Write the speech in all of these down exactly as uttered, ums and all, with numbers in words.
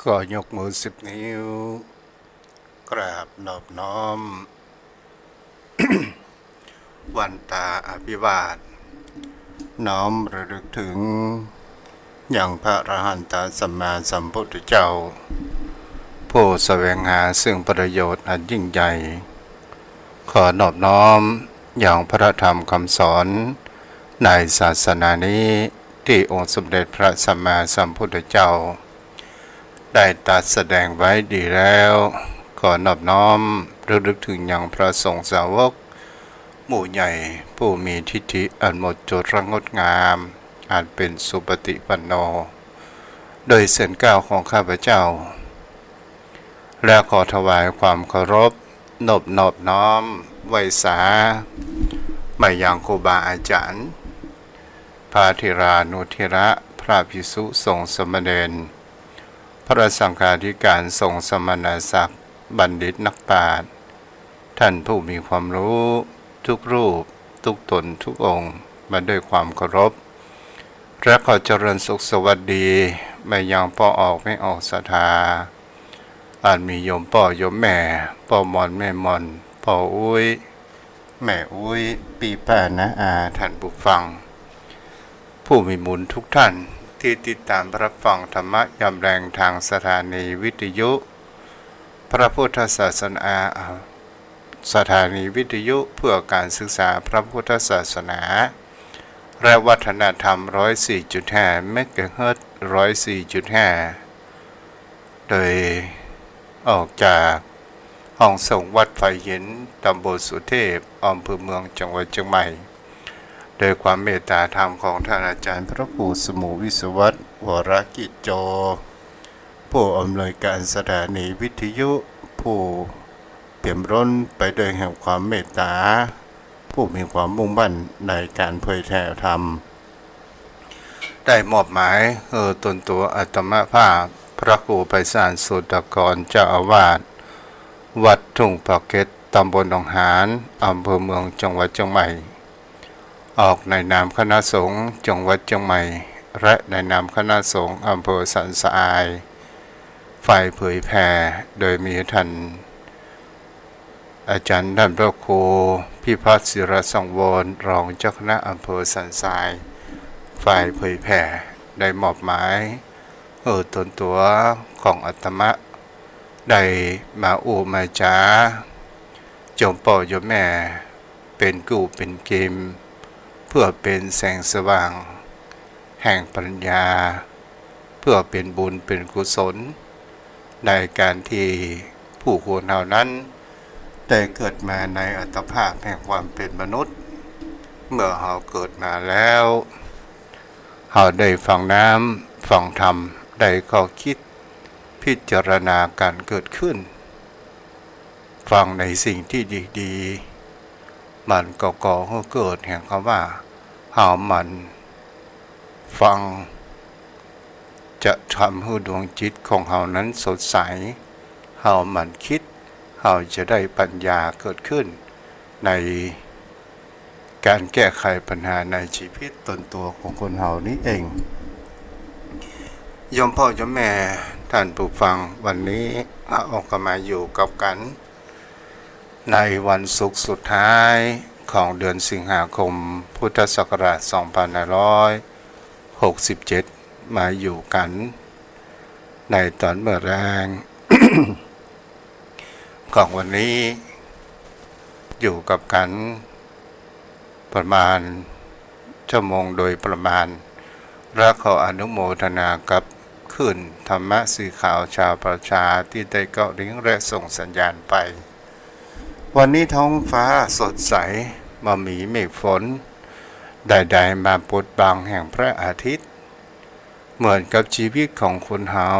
ขอยกมือสิบนิ้ว กราบนอบน้อม วันตาอภิวาท น้อมระลึกถึง ยังพระอรหันตสัมมาสัมพุทธเจ้า ผู้แสวงหาซึ่งประโยชน์อันยิ่งใหญ่ ขอนอบน้อมยังพระธรรมคำสอนในศาสนานี้ ที่องค์สมเด็จพระสัมมาสัมพุทธเจ้า ได้ตรัสแสดงไว้ดีแล้ว ขอนอบน้อมระลึกถึงยังพระสงฆ์สาวก หมู่ใหญ่ผู้มีทิฏฐิอันหมดจดและงดงาม อันเป็นสุปฏิปันโน โดยเสียงกล่าวของข้าพเจ้า และขอถวายความเคารพนบนอบน้อมไหว้สา มายังครูบาอาจารย์ พระเถรานุเถระ พระภิกษุสงฆ์สามเณร พระสังฆาธิการ สงฆ์สมณศักดิ์ บัณฑิตนักปราชญ์ ท่านผู้มีความรู้ทุกรูปทุกตนทุกองค์ มาด้วยความเคารพ และขอเจริญสุขสวัสดี มายังป้อออกแม่ออกศรัทธา อันมีโยมป้อโยมแม่ ป้อหม่อนแม่หม่อน ป้ออุ๊ย แม่อุ๊ย ปี้ป้าน้าอา ท่านผู้ฟัง ผู้มีบุญทุกท่าน ที่ติดตามรับฟังธรรมะยามแลงทางสถานีวิทยุ พระพุทธศาสนา สถานีวิทยุเพื่อการศึกษาพระพุทธศาสนา และวัฒนธรรม ร้อยสี่จุดห้า เมกะเฮิรตซ์ ร้อยสี่จุดห้า โดยออกจากห้องส่งวัดฝายหิน ตำบลสุเทพ อำเภอเมือง จังหวัดเชียงใหม่ โดยความเมตตาธรรมของท่านอาจารย์พระครูสมุห์ วิศวัฒน์ วรกิจโจ ผู้อำนวยการสถานีวิทยุ ผู้เปี่ยมล้นไปด้วยแห่งความเมตตา ผู้มีความมุ่งมั่นในการเผยแผ่ธรรม ได้มอบหมายหื้อตนตั๋วอาตมาภาพ พระครูไพศาล โสตกร เจ้าอาวาสวัดทุ่งปาเก็ด ตำบลหนองหาน อำเภอเมือง จังหวัดเชียงใหม่ ออกในนามคณะสงฆ์จังหวัดเชียงใหม่ และในนามคณะสงฆ์อำเภอสันทราย ฝ่ายเผยแผ่ โดยมีท่านอาจารย์ท่านพระครูพิพัฒน์ ศิรสังวร รองเจ้าคณะอำเภอสันทราย ฝ่ายเผยแผ่ ได้มอบหมายหื้อตนตั๋วของอาตมา ได้มาอู้มาจ๋า โยมป้อโยมแม่ เป๋นกู้เป๋นเกม เพื่อเป๋นแสงสว่างแห่งปัญญา เพื่อเป๋นบุญเป๋นกุศล ในการตี้ผู้คนเฮานั้น ได้เกิดมาในอัตภาพแห่งความเป๋นมนุษย์ เมื่อเฮาเกิดมาแล้ว เฮาได้ฟังน้ำฟังธรรม ได้ข้อคิดพิจารณาก๋านเกิดขึ้น ฟังในสิ่งตี้ดีๆ มันก็ก่อหื้อเกิดแห่งกำว่า เฮาหมั่นฟัง จะทำหื้อดวงจิตของเฮานั้นสดใส เฮาหมั่นคิด เฮาจะได้ปัญญาเกิดขึ้น ในก๋านแก้ไขปัญหาในชีวิตตนตั๋วของคนเฮานี้เอง โยมป้อโยมแม่ ท่านผู้ฟัง วันนี้เฮาก็มาอยู่กับกั๋น ในวันศุกร์สุดท้ายของเดือนสิงหาคม พุทธศักราช สองพันห้าร้อยหกสิบเจ็ด มาอยู่กั๋นในต๋อนเมื่อแลง ของวันนี้ อยู่กับกั๋นประมาณ ชั่วโมงโดยประมาณ และขออนุโมทนากับคลื่นธรรมะสีขาวชาวประชาตี้ได้เกาะลิงก์และส่งสัญญาณไป วันนี้ท้องฟ้าสดใส บ่มีเมฆฝนใดๆ มาบดบังแห่งพระอาทิตย์ เหมือนกับชีวิตของคนเฮา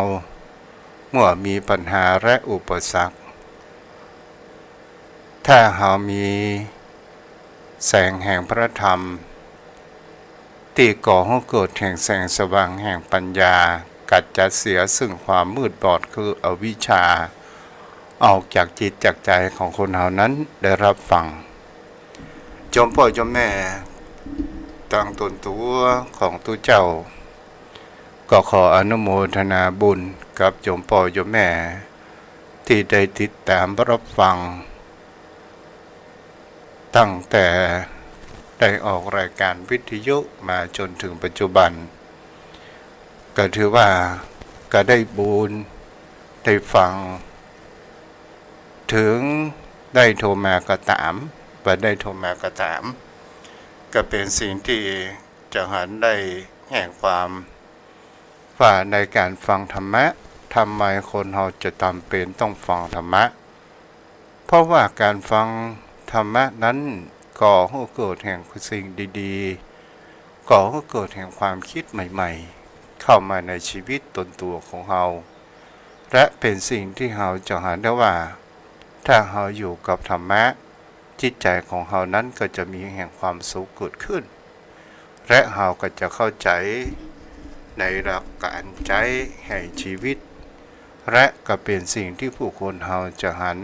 เมื่อมีปัญหาและอุปสรรค ถ้าเฮามีแสงแห่งพระธรรม ตี้ก่อหื้อเกิดแห่งแสงสว่างแห่งปัญญา ขจัดเสียซึ่งความมืดบอดคืออวิชชา ออกจากจิตจากใจ๋ของคนเฮานั้นได้รับฟัง โยมป้อโยมแม่ ตังตนตั๋วของตุ๊เจ้า ก็ขออนุโมทนาบุญกับโยมป้อโยมแม่ตี้ได้ติดต๋ามรับฟัง ตั้งแต่ได้ออกรายการวิทยุมาจ๋นเถิงปัจจุบัน ก็ถือว่าก็ได้บุญได้ฟัง เถิงได้โทรมาก็ต๋าม บ่ได้โทรมาก็ต๋าม ก็เป๋นสิ่งตี้จะหันได้แห่งความ ว่าในก๋านฟังธรรมะ ทำไมคนเฮาจะจ๋ำเป๋นต้องฟังธรรมะ เพราะว่าก๋านฟังธรรมะนั้นก่อหื้อเกิดแห่งสิ่งดีๆ ก่อหื้อเกิดแห่งความกึ๊ดใหม่ๆ เข้ามาในจีวิตต๋นตั๋วของเฮา และเป๋นสิ่งตี้เฮาจะหันได้ว่า ถ้าเฮาอยู่กับธรรมะ จิตใจ๋ของเฮานั้นก็จะมีแห่งความสุขเกิดขึ้น และเฮาก็จะเข้าใจ๋ในหลักก๋านใจ๊แห่งจีวิต และก็เป๋นสิ่งตี้ผู้คนเฮาจะหัน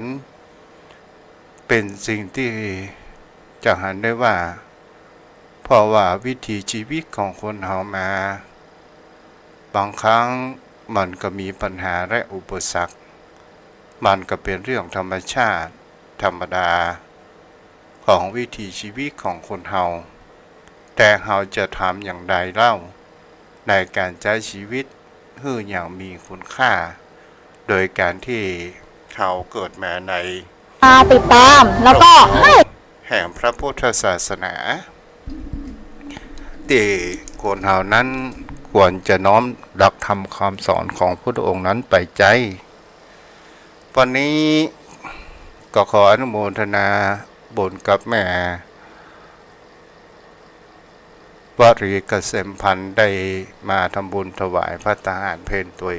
เป๋นสิ่งตี้จะหันได้ว่า เพราะว่าวิถีจีวิตของคนเฮามา บางครั้งมันก็มีปัญหาและอุปสรรค มันก็เป๋นเรื่องธรรมชาติธรรมดา ของวิถีจีวิตของคนเฮา แต่เฮาจะทำอย่างใดเล่า ในก๋านใจ๊จีวิตหื้ออย่างมีคุณค่า โดยก๋านตี้เฮาเกิดมาใน มาติดต๋าม แล้วก็ให้ แห่งพระพุทธศาสนา ตี้คนเฮานั้นควรจะน้อมหลักธรรมคำสอนของพุทธองค์นั้นไปใจ๊ วันนี้ก็ขออนุโมทนาบุญกับแม่ วรีเกษมพันธ์ ได้มาทำบุญถวายภัตตาหารเพลตวย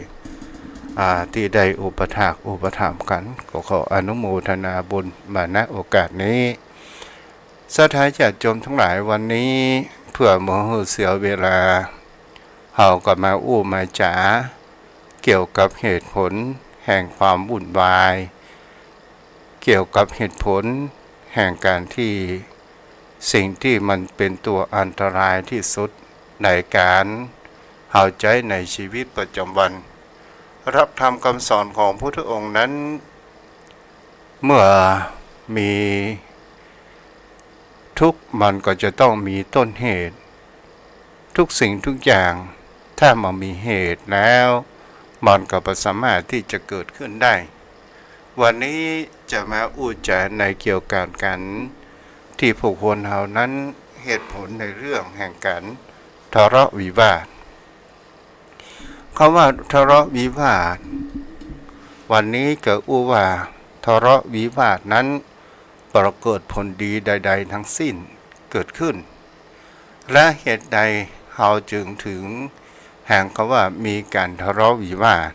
อ่า ตี้ได้อุปถากอุปถัมภ์กั๋น ก็ขออนุโมทนาบุญมา ณ โอกาสนี้ ศรัทธาญาติโยมตังหลาย วันนี้เปื้อบ่หื้อเสียเวลา เฮาก็มาอู้มาจ๋าเกี่ยวกับเหตุผลแห่งความวุ่นวาย เกี่ยวกับเหตุผลแห่งก๋านตี้ สิ่งตี้มันเป๋นตั๋วอันตรายตี้สุดในก๋านเฮาใจ๊ในจีวิตประจ๋ำวัน หลักธรรมคำสอนของพุทธองค์นั้น เมื่อมีทุกข์มันก็จะต้องมีต้นเหตุ ทุกสิ่งทุกอย่าง ถ้ามันมีเหตุแล้ว มันก็บ่สามารถตี้จะเกิดขึ้นได้ วันนี้จะมาอู้จ๋าในเกี่ยวกับก๋านตี้ผู้คนเฮานั้นเหตุผลในเรื่องแห่งก๋านทะเลาะวิวาท คำว่าทะเลาะวิวาท วันนี้ก็อู้ว่าทะเลาะวิวาทนั้นบ่เกิดผลดีใดๆ ทั้งสิ้นเกิดขึ้น และเหตุใดเฮาจึงเถิงแห่งคำว่ามีก๋านทะเลาะวิวาท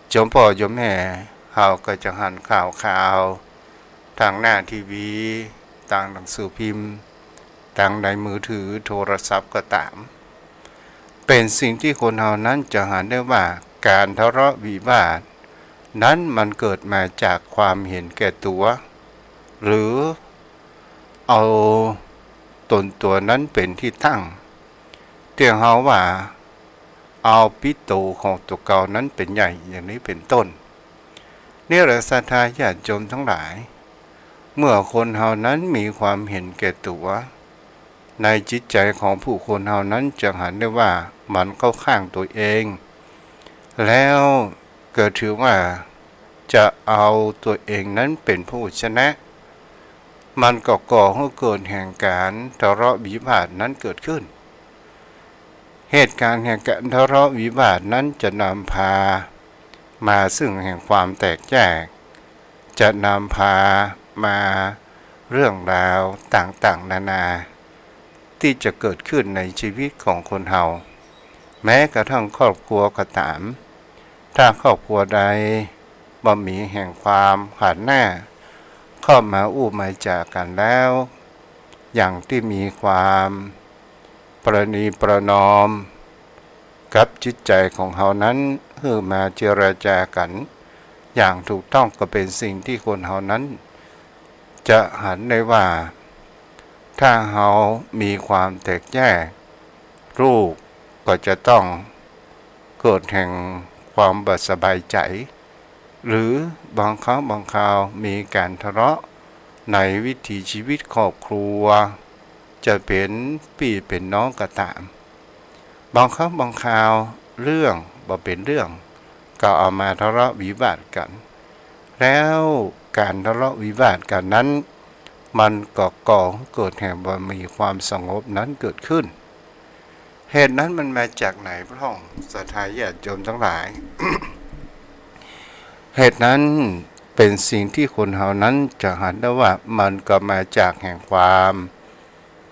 โยมป้อโยมแม่เฮาก็จะหันข่าวๆ ตางหน้าทีวี ตางหนังสือพิมพ์ ตางในมือถือโทรศัพท์ก็ต๋าม เป๋นสิ่งตี้คนเฮานั้นจะหันได้ว่าก๋านทะเลาะวิวาทนั้นมันเกิดมาจากความเห็นแก่ตั๋ว หรือเอาต๋นตั๋วนั้นเป๋นตี้ตั้ง ตี้เฮาว่าเอาปี้โตของตั๋วเก่านั้นเป๋นใหญ่ อย่างนี้เป๋นต้น นี่แหละศรัทธาญาติโยมตังหลาย เมื่อคนเฮานั้นมีความเห็นแก่ตั๋ว ในจิตใจ๋ของผู้คนเฮานั้นจะหันได้ว่ามันเข้าข้างตั๋วเอง แล้วก็ถือว่าจะเอาตั๋วเองนั้นเป๋นผู้ชนะ มันก็ก่อหื้อเกิดแห่งก๋านทะเลาะวิวาทนั้นเกิดขึ้น เหตุก๋ารณ์แห่งก๋านทะเลาะวิวาทนั้นจะนำพามาซึ่งแห่งความแตกแยก จะนำพามาเรื่องราวต่างๆ นานา ตี้จะเกิดขึ้นในจีวิตของคนเฮา แม้กระทั่งครอบครัวก็ต๋าม ถ้าครอบครัวใดบ่มีแห่งความหันหน้าเข้ามาอู้มาจ๋ากั๋นแล้ว อย่างตี้มีความประนีประนอมกับจิตใจ๋ของเฮานั้น หื้อมาเจรจากั๋นอย่างถูกต้อง ก็เป๋นสิ่งตี้คนเฮานั้นจะหันได้ว่า ถ้าเฮามีความแตกแยก ลูกก็จะต้อง เกิดแห่งความบ่สบายใจ๋ หรือบางครั้งบางคราวมีก๋านทะเลาะในวิถีชีวิตครอบครัว จะเป๋นปี้เป๋นน้องก็ต๋าม บางครั้งบางคราวเรื่องบ่เป๋นเรื่อง ก็เอามาทะเลาะวิวาทกั๋น แล้วก๋านทะเลาะวิวาทกั๋นนั้น มันก็ก่อหื้อเกิดแห่งบ่มีความสงบนั้นเกิดขึ้น เหตุนั้นมันมาจากไหนพ่อง ศรัทธาญาติโยมตังหลาย เหตุนั้นเป๋นสิ่งตี้คนเฮานั้นจะหันได้ว่ามันก็มาจากแห่งความ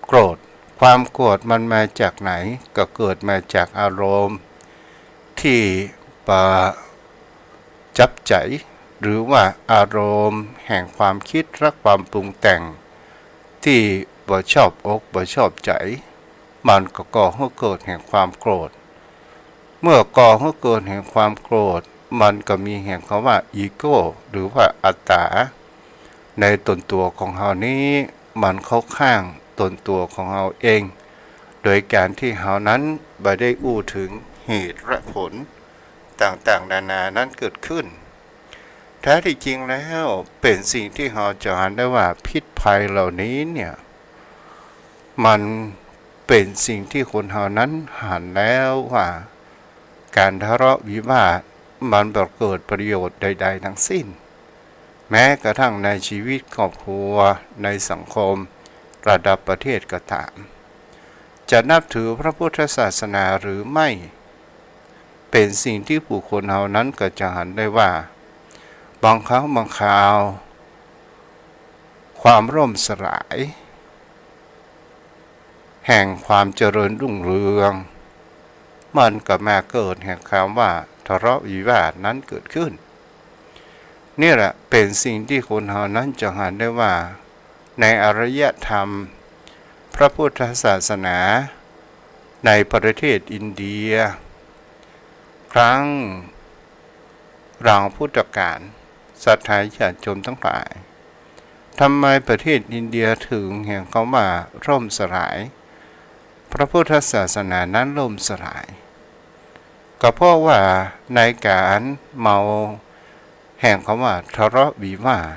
โกรธ ความโกรธมันมาจากไหน ก็เกิดมาจากอารมณ์ตี้บ่ จับใจ๋ หรือว่าอารมณ์แห่งความกึ๊ดและความปรุงแต่งตี้บ่ชอบอกบ่ชอบใจ๋ มันก็ก่อหื้อเกิดแห่งความโกรธ เมื่อก่อหื้อเกิดแห่งความโกรธ มันก็มีแห่งกำว่าอีโก้ หรือว่าอัตต๋า ในต๋นตั๋วของเฮานี้ มันเข้าข้างต๋นตั๋วของเฮาเอง โดยก๋านตี้เฮานั้นบ่ได้อู้เถิงเหตุและผลต่างๆ นานานั้นเกิดขึ้น แท้ตี้จริงแล้วเป๋นสิ่งตี้เฮาจะหันได้ว่าพิษภัยเหล่านี้เนี่ย มันเป๋นสิ่งตี้คนเฮานั้นหันแล้วว่า ก๋านทะเลาะวิวาทมันบ่เกิดประโยชน์ใดๆ ทั้งสิ้น แม้กระทั่งในชีวิตครอบครัว ในสังคมระดับประเทศก็ต๋าม จะนับถือพระพุทธศาสนาหรือไม่ เป๋นสิ่งตี้บุคคลเฮานั้นก็จะหันได้ว่า บางครั้งบางคราว ความล่มสลาย แห่งความเจริญรุ่งเรือง มันก็มาเกิดแห่งกำว่าทะเลาะวิวาทนั้นเกิดขึ้น นี่แหละเป๋นสิ่งตี้คนเฮานั้นจะหันได้ว่า ในอารยธรรมพระพุทธศาสนา ในประเทศอินเดีย ครั้งหลังพุทธกาล ศรัทธาญาติโยมตังหลาย ทำไมประเทศอินเดียเถิงแห่งกำว่าล่มสลาย พระพุทธศาสนานั้นล่มสลาย ก็เพราะว่าในก๋านเมาแห่งกำว่าทะเลาะวิวาท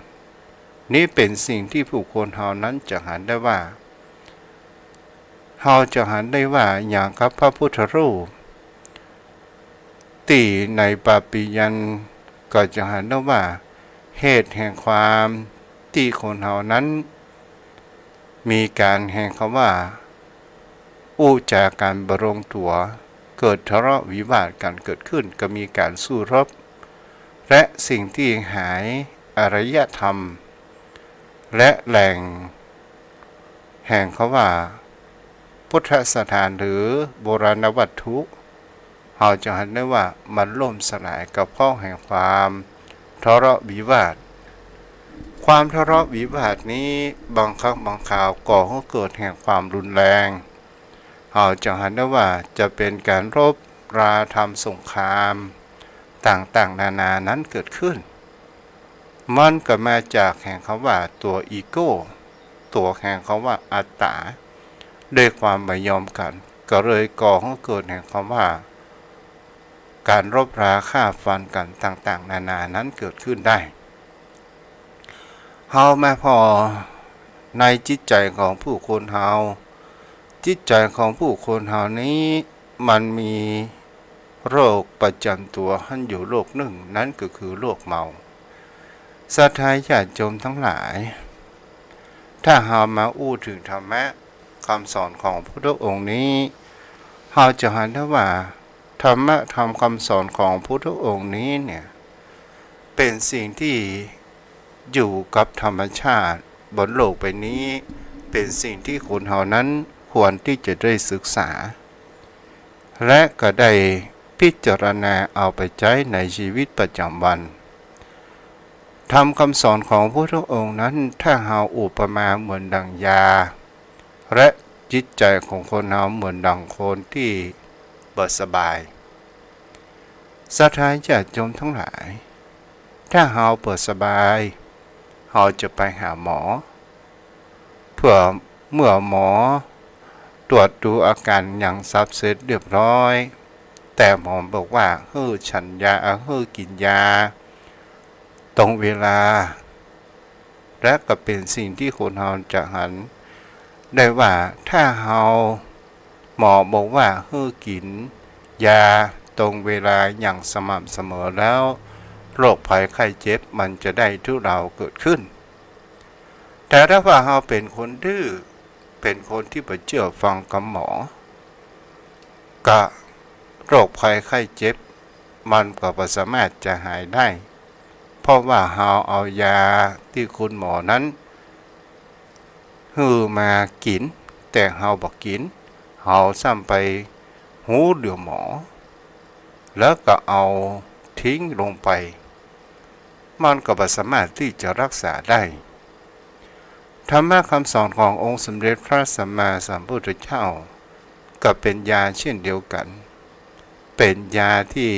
นี้เป๋นสิ่งตี้บุคคลเฮานั้นจะหันได้ว่า เฮาจะหันได้ว่าอย่างกับพระพุทธรูป ตี้ในปาปิยันก็จะหันได้ว่า เหตุแห่งความตี้คนเฮานั้น มีก๋านแห่งกำว่า อู้จ๋ากั๋นบ่ลงตั๋ว เกิดทะเลาะวิวาทกั๋นเกิดขึ้น ก็มีก๋านสู้รบ และสิ่งตี้หายอารยธรรม และแหล่งแห่งกำว่า พุทธสถานหรือโบราณวัตถุ เฮาจะหันได้ว่ามันล่มสลายก็เพราะแห่งความทะเลาะวิวาท ความทะเลาะวิวาทนี้บางครั้งบางคราวก่อหื้อเกิดแห่งความรุนแรง เฮาจะหันได้ว่าจะเป๋นก๋านรบราทำสงครามต่างๆ นานานั้นเกิดขึ้น มันก็มาจากแห่งกำว่าตั๋วอีโก้ ตั๋วแห่งกำว่าอัตต๋า ด้วยความบ่ยอมกั๋น ก็เลยก่อหื้อเกิดแห่งกำว่า ก๋านรบราฆ่าฟันกั๋นต่างๆ นานานั้นเกิดขึ้นได้ เฮามาผ่อในจิตใจ๋ของผู้คนเฮา จิตใจ๋ของผู้คนเฮานี้ มันมีโรคประจ๋ำตั๋วหั้นอยู่โรคนึ่ง นั้นก็คือโรคเมา ศรัทธาญาติโยมตังหลาย ถ้าเฮามาอู้เถิงธรรมะกำสอนของพุทธองค์นี้ เฮาจะหันได้ว่า ธรรมะธรรมกำสอนของพุทธองค์นี้เนี่ย เป๋นสิ่งตี้อยู่กับธรรมชาติบนโลกใบนี้ เป๋นสิ่งตี้คนเฮานั้นควรตี้จะได้ศึกษา และก็ได้พิจารณาเอาไปใจ๊ในชีวิตประจ๋ำวัน ธรรมกำสอนของพุทธองค์นั้น ถ้าเฮาอุปมาเหมือนดั่งยา และจิตใจ๋ของคนเฮาเหมือนดั่งคนตี้บ่สบาย ศรัทธาญาติโยมตังหลาย ถ้าเฮาบ่สบาย เฮาจะไปหาหมอ เพื่อเมื่อหมอตรวจดูอาก๋านหยังสับเสร็จเรียบร้อย แต แต่หมอบอกว่าหื้อฉันยา เอ่อ หื้อกิ๋นยาตรงเวลา และก็เป๋นสิ่งตี้คนเฮาจะหันได้ว่า ถ้าเฮา หมอบอกว่าหื้อกิ๋นยาตรงเวลาอย่างสม่ำเสมอแล้ว โรคภัยไข้เจ็บมันจะได้ทุเลาเกิดขึ้น แต่ถ้าว่าเฮาเป๋นคนดื้อ เป๋นคนตี้บ่เจื้อฟังกำหมอ ก็โรคภัยไข้เจ็บมันก็บ่สามารถจะหายได้ เพราะว่าเฮาเอายาตี้คุณหมอนั้นหื้อมากิ๋น แต่เฮาบ่กิ๋น เฮาซ้ำไปฮูเหลือหมอ แล้วก็เอาทิ้งลงไป มันก็บ่สามารถตี้จะรักษาได้ ธรรมะคำสอนขององค์สมเด็จพระสัมมาสัมพุทธเจ้า ก็เป๋นยาเช่นเดียวกั๋น เป๋นยาตี้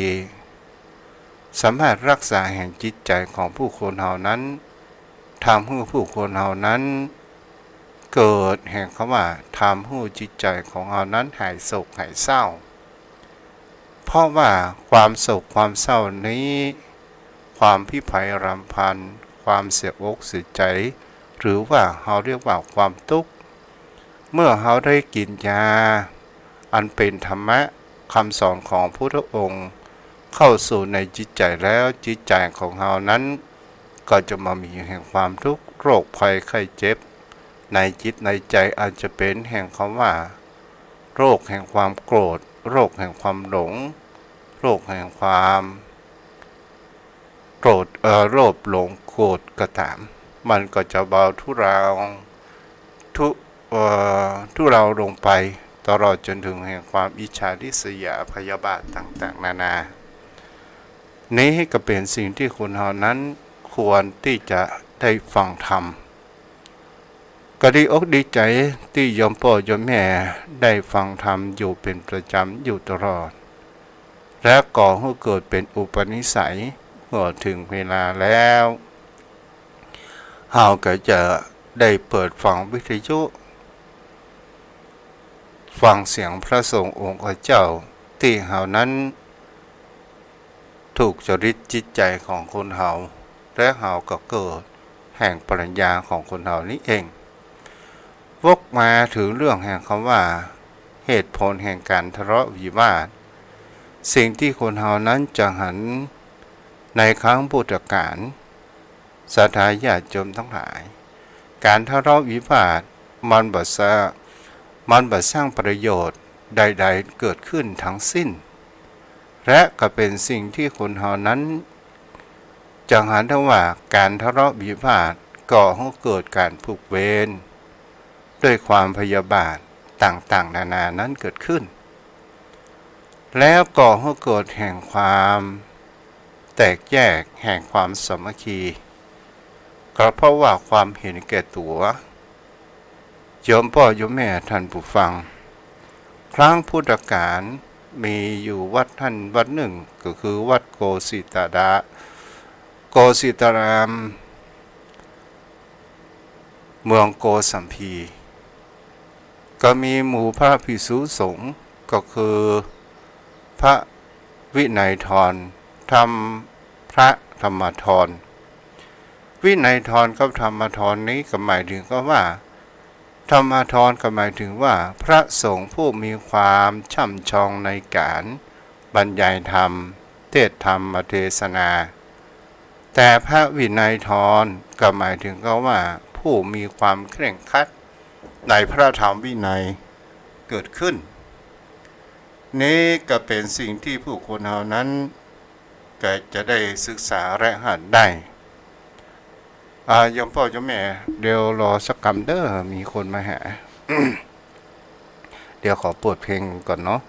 สามารถรักษาแห่งจิตใจ๋ของผู้คนเฮานั้น ทำหื้อผู้คนเฮานั้น เกิดแห่งกำว่า ทำหื้อจิตใจ๋ของเฮานั้นหายโศกหายเศร้า เพราะว่าความโศกความเศร้านี้ ความพิไผรำพัน ความเสียอกเสียใจ๋ หรือว่าเฮาเรียกว่าความตุ๊กข์ เมื่อเฮาได้กิ๋นยาอันเป๋นธรรมะคำสอนของพุทธองค์เข้าสู่ในจิตใจ๋แล้ว จิตใจ๋ของเฮานั้นก็จะบ่มีแห่งความทุกข์ โรคภัยไข้เจ็บในจิตในใจ๋ อาจจะเป๋นแห่งกำว่า โรคแห่งความโกรธ โรคแห่งความหลง โรคแห่งความโกรธ เอ่อ โลภหลงโกรธก็ต๋าม มันก็จะเบาทุเลา ทุ เอ่อ ทุเลาลงไป ตลอดจ๋นเถิงแห่งความอิจฉาริษยาพยาบาทต่างๆ นานา นี้ก็เป๋นสิ่งตี้คนเฮานั้นควรตี้จะได้ฟังธรรม ก็ดีอกดีใจ๋ตี้โยมป้อโยมแม่ได้ฟังธรรมอยู่เป๋นประจ๋ำอยู่ตลอด และก่อหื้อเกิดเป๋นอุปนิสัย เมื่อเถิงเวลาแล้ว เฮาก็จะได้เปิดฟังวิทยุ ฟังเสียงพระสงฆ์องค์เจ้า ตี้เฮานั้น ถูกจริตจิตใจ๋ของคนเฮา และเฮาก็เกิดแห่งปรัญญาของคนเฮานี้เอง วกมาเถิงเรื่องแห่งกำว่า เหตุผลแห่งก๋านทะเลาะวิวาท สิ่งตี้คนเฮานั้นจะหันในครั้งพุทธกาล ศรัทธาญาติโยมตังหลาย ก๋านทะเลาะวิวาทมันบ่สร้าง มันบ่สร้างประโยชน์ใดๆ เกิดขึ้นทั้งสิ้น และก็เป๋นสิ่งตี้คนเฮานั้นจะหันได้ว่าก๋านทะเลาะวิวาทก่อหื้อเกิดก๋านผูกเวรด้วยความพยาบาทต่างๆ นานานั้นเกิดขึ้น แล้วก่อหื้อเกิดแห่งความแตกแยกแห่งความสามัคคี ก็เพราะว่าความเห็นแก่ตั๋ว โยมป้อโยมแม่ท่านผู้ฟัง ครั้งพุทธกาลมีอยู่วัดนั้นวัดนึ่ง ก็คือวัดโกสิตาราม โกสิตาราม เมืองโกสัมพี ก็มีหมู่พระภิกษุสงฆ์ ก็คือพระวินัยธร ธรรม พระธรรมธร วินัยธรกับธรรมธรนี้ก็หมายเถิงกำว่า ธรรมธรก็หมายเถิงว่าพระสงฆ์ผู้มีความช่ำชองในก๋านบรรยายธรรม เทศน์ธรรมเทศนา แต่พระวินัยธรก็หมายเถิงกำว่าผู้มีความเคร่งครัดในพระธรรมวินัยเกิดขึ้น นี้ก็เป๋นสิ่งตี้ผู้คนเฮานั้นก็จะได้ศึกษาและหัดได้ อ่า โยมป้อโยมแม่ เดี๋ยวรอสักกำเด้อ มีคนมาหา เดี๋ยวขอเปิดเพลงก่อนเนาะ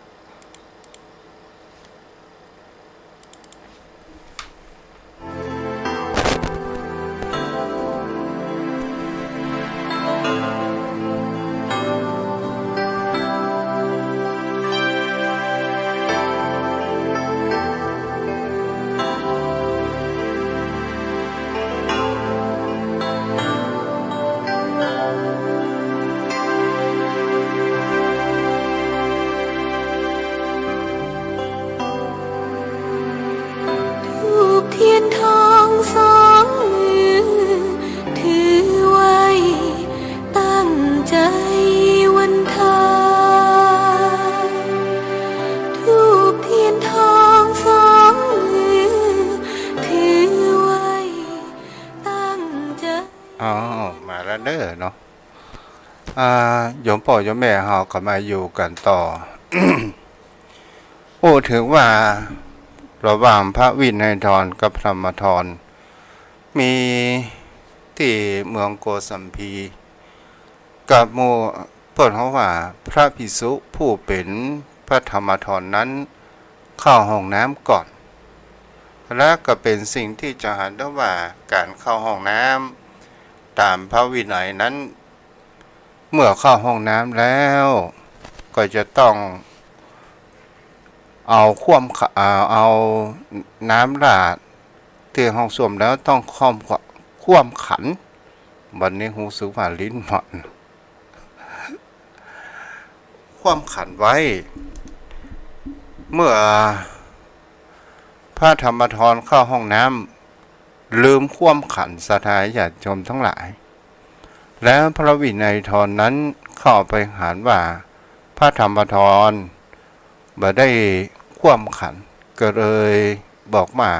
อ่า โยมป้อโยมแม่เฮาก็มาอยู่กั๋นต่อ อู้เถิงว่าระหว่างพระวินัยธรกับพระธรรมธร มีตี้เมืองโกสัมพี กับหมู่เปิ้นฮ้องว่าพระภิกษุผู้เป๋นพระธรรมธรนั้นเข้าห้องน้ำก่อน และก็เป๋นสิ่งตี้จะหันได้ว่าก๋านเข้าห้องน้ำต๋ามพระวินัยนั้น เมื่อเข้าห้องน้ำแล้วก็จะต้องเอาคว่ำข- อ่า เอาน้ำราดตี้ห้องส้วมแล้วต้องคว่ำข- คว่ำขัน วันนี้ฮู้สึกว่าลิ้นหมด คว่ำขันไว้ เมื่อพระธรรมธรเข้าห้องน้ำ ลืมคว่ำขัน ศรัทธาญาติโยมทั้งหลาย แล้วพระวินัยธรนั้นเข้าไปหันว่าพระธรรมธรบ่ได้คว่ำขัน ก็เลยบอกว่า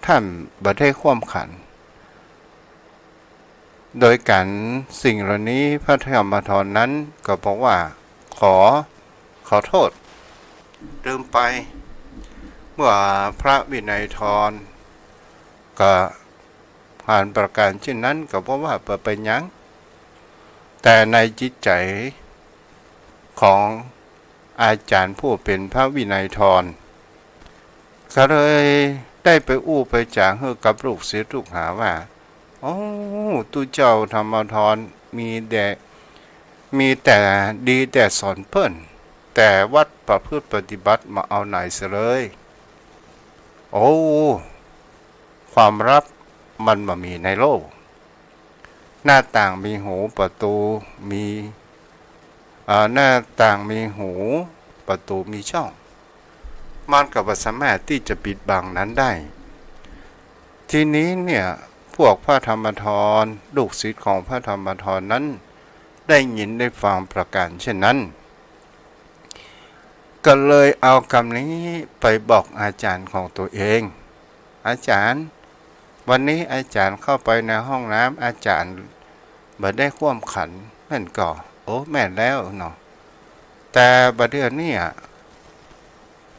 ต้านบ่ได้คว่ำขัน โดยก๋านสิ่งเหล่านี้พระธรรมธรนั้นก็บอกว่า ขอ ขอโต้ษ ลืมไป เมื่อพระวินัยธรก็หันประก๋านเช่นนั้นก็บอกว่าบ่เป๋นหยัง แต่ในจิตใจ๋ของอาจ๋ารย์ผู้เป๋นพระวินัยธร ก็เลยได้ไปอู้ไปจ๋าหื้อกับลูกศิษย์ลูกหาว่า โอ้ ตุ๊เจ้าธรรมธรมีแต่ มีแต่ดีแต่สอนเปิ้น แต่วัตรประพฤติปฏิบัติบ่เอาไหนเสียเลย โอ้ ความลับมันบ่มีในโลก หน้าต่างมีหู ประตูมี เอ่อ หน้าต่างมีหู ประตูมีช่อง มันก็บ่สามารถตี้จะปิดบังนั้นได้ ทีนี้เนี่ย พวกพระธรรมธร ลูกศิษย์ของพระธรรมธรนั้น ได้ยินได้ฟังประก๋านเช่นนั้น ก็เลยเอากำนี้ไปบอกอาจ๋ารย์ของตั๋วเอง อาจ๋ารย์ วันนี้อาจ๋ารย์เข้าไปในห้องน้ำ อาจ๋ารย์บ่ได้คว่ำขัน แม่นก่อ โอ้ แม่นแล้วเนาะ แต่บ่าเดี่ยวนี้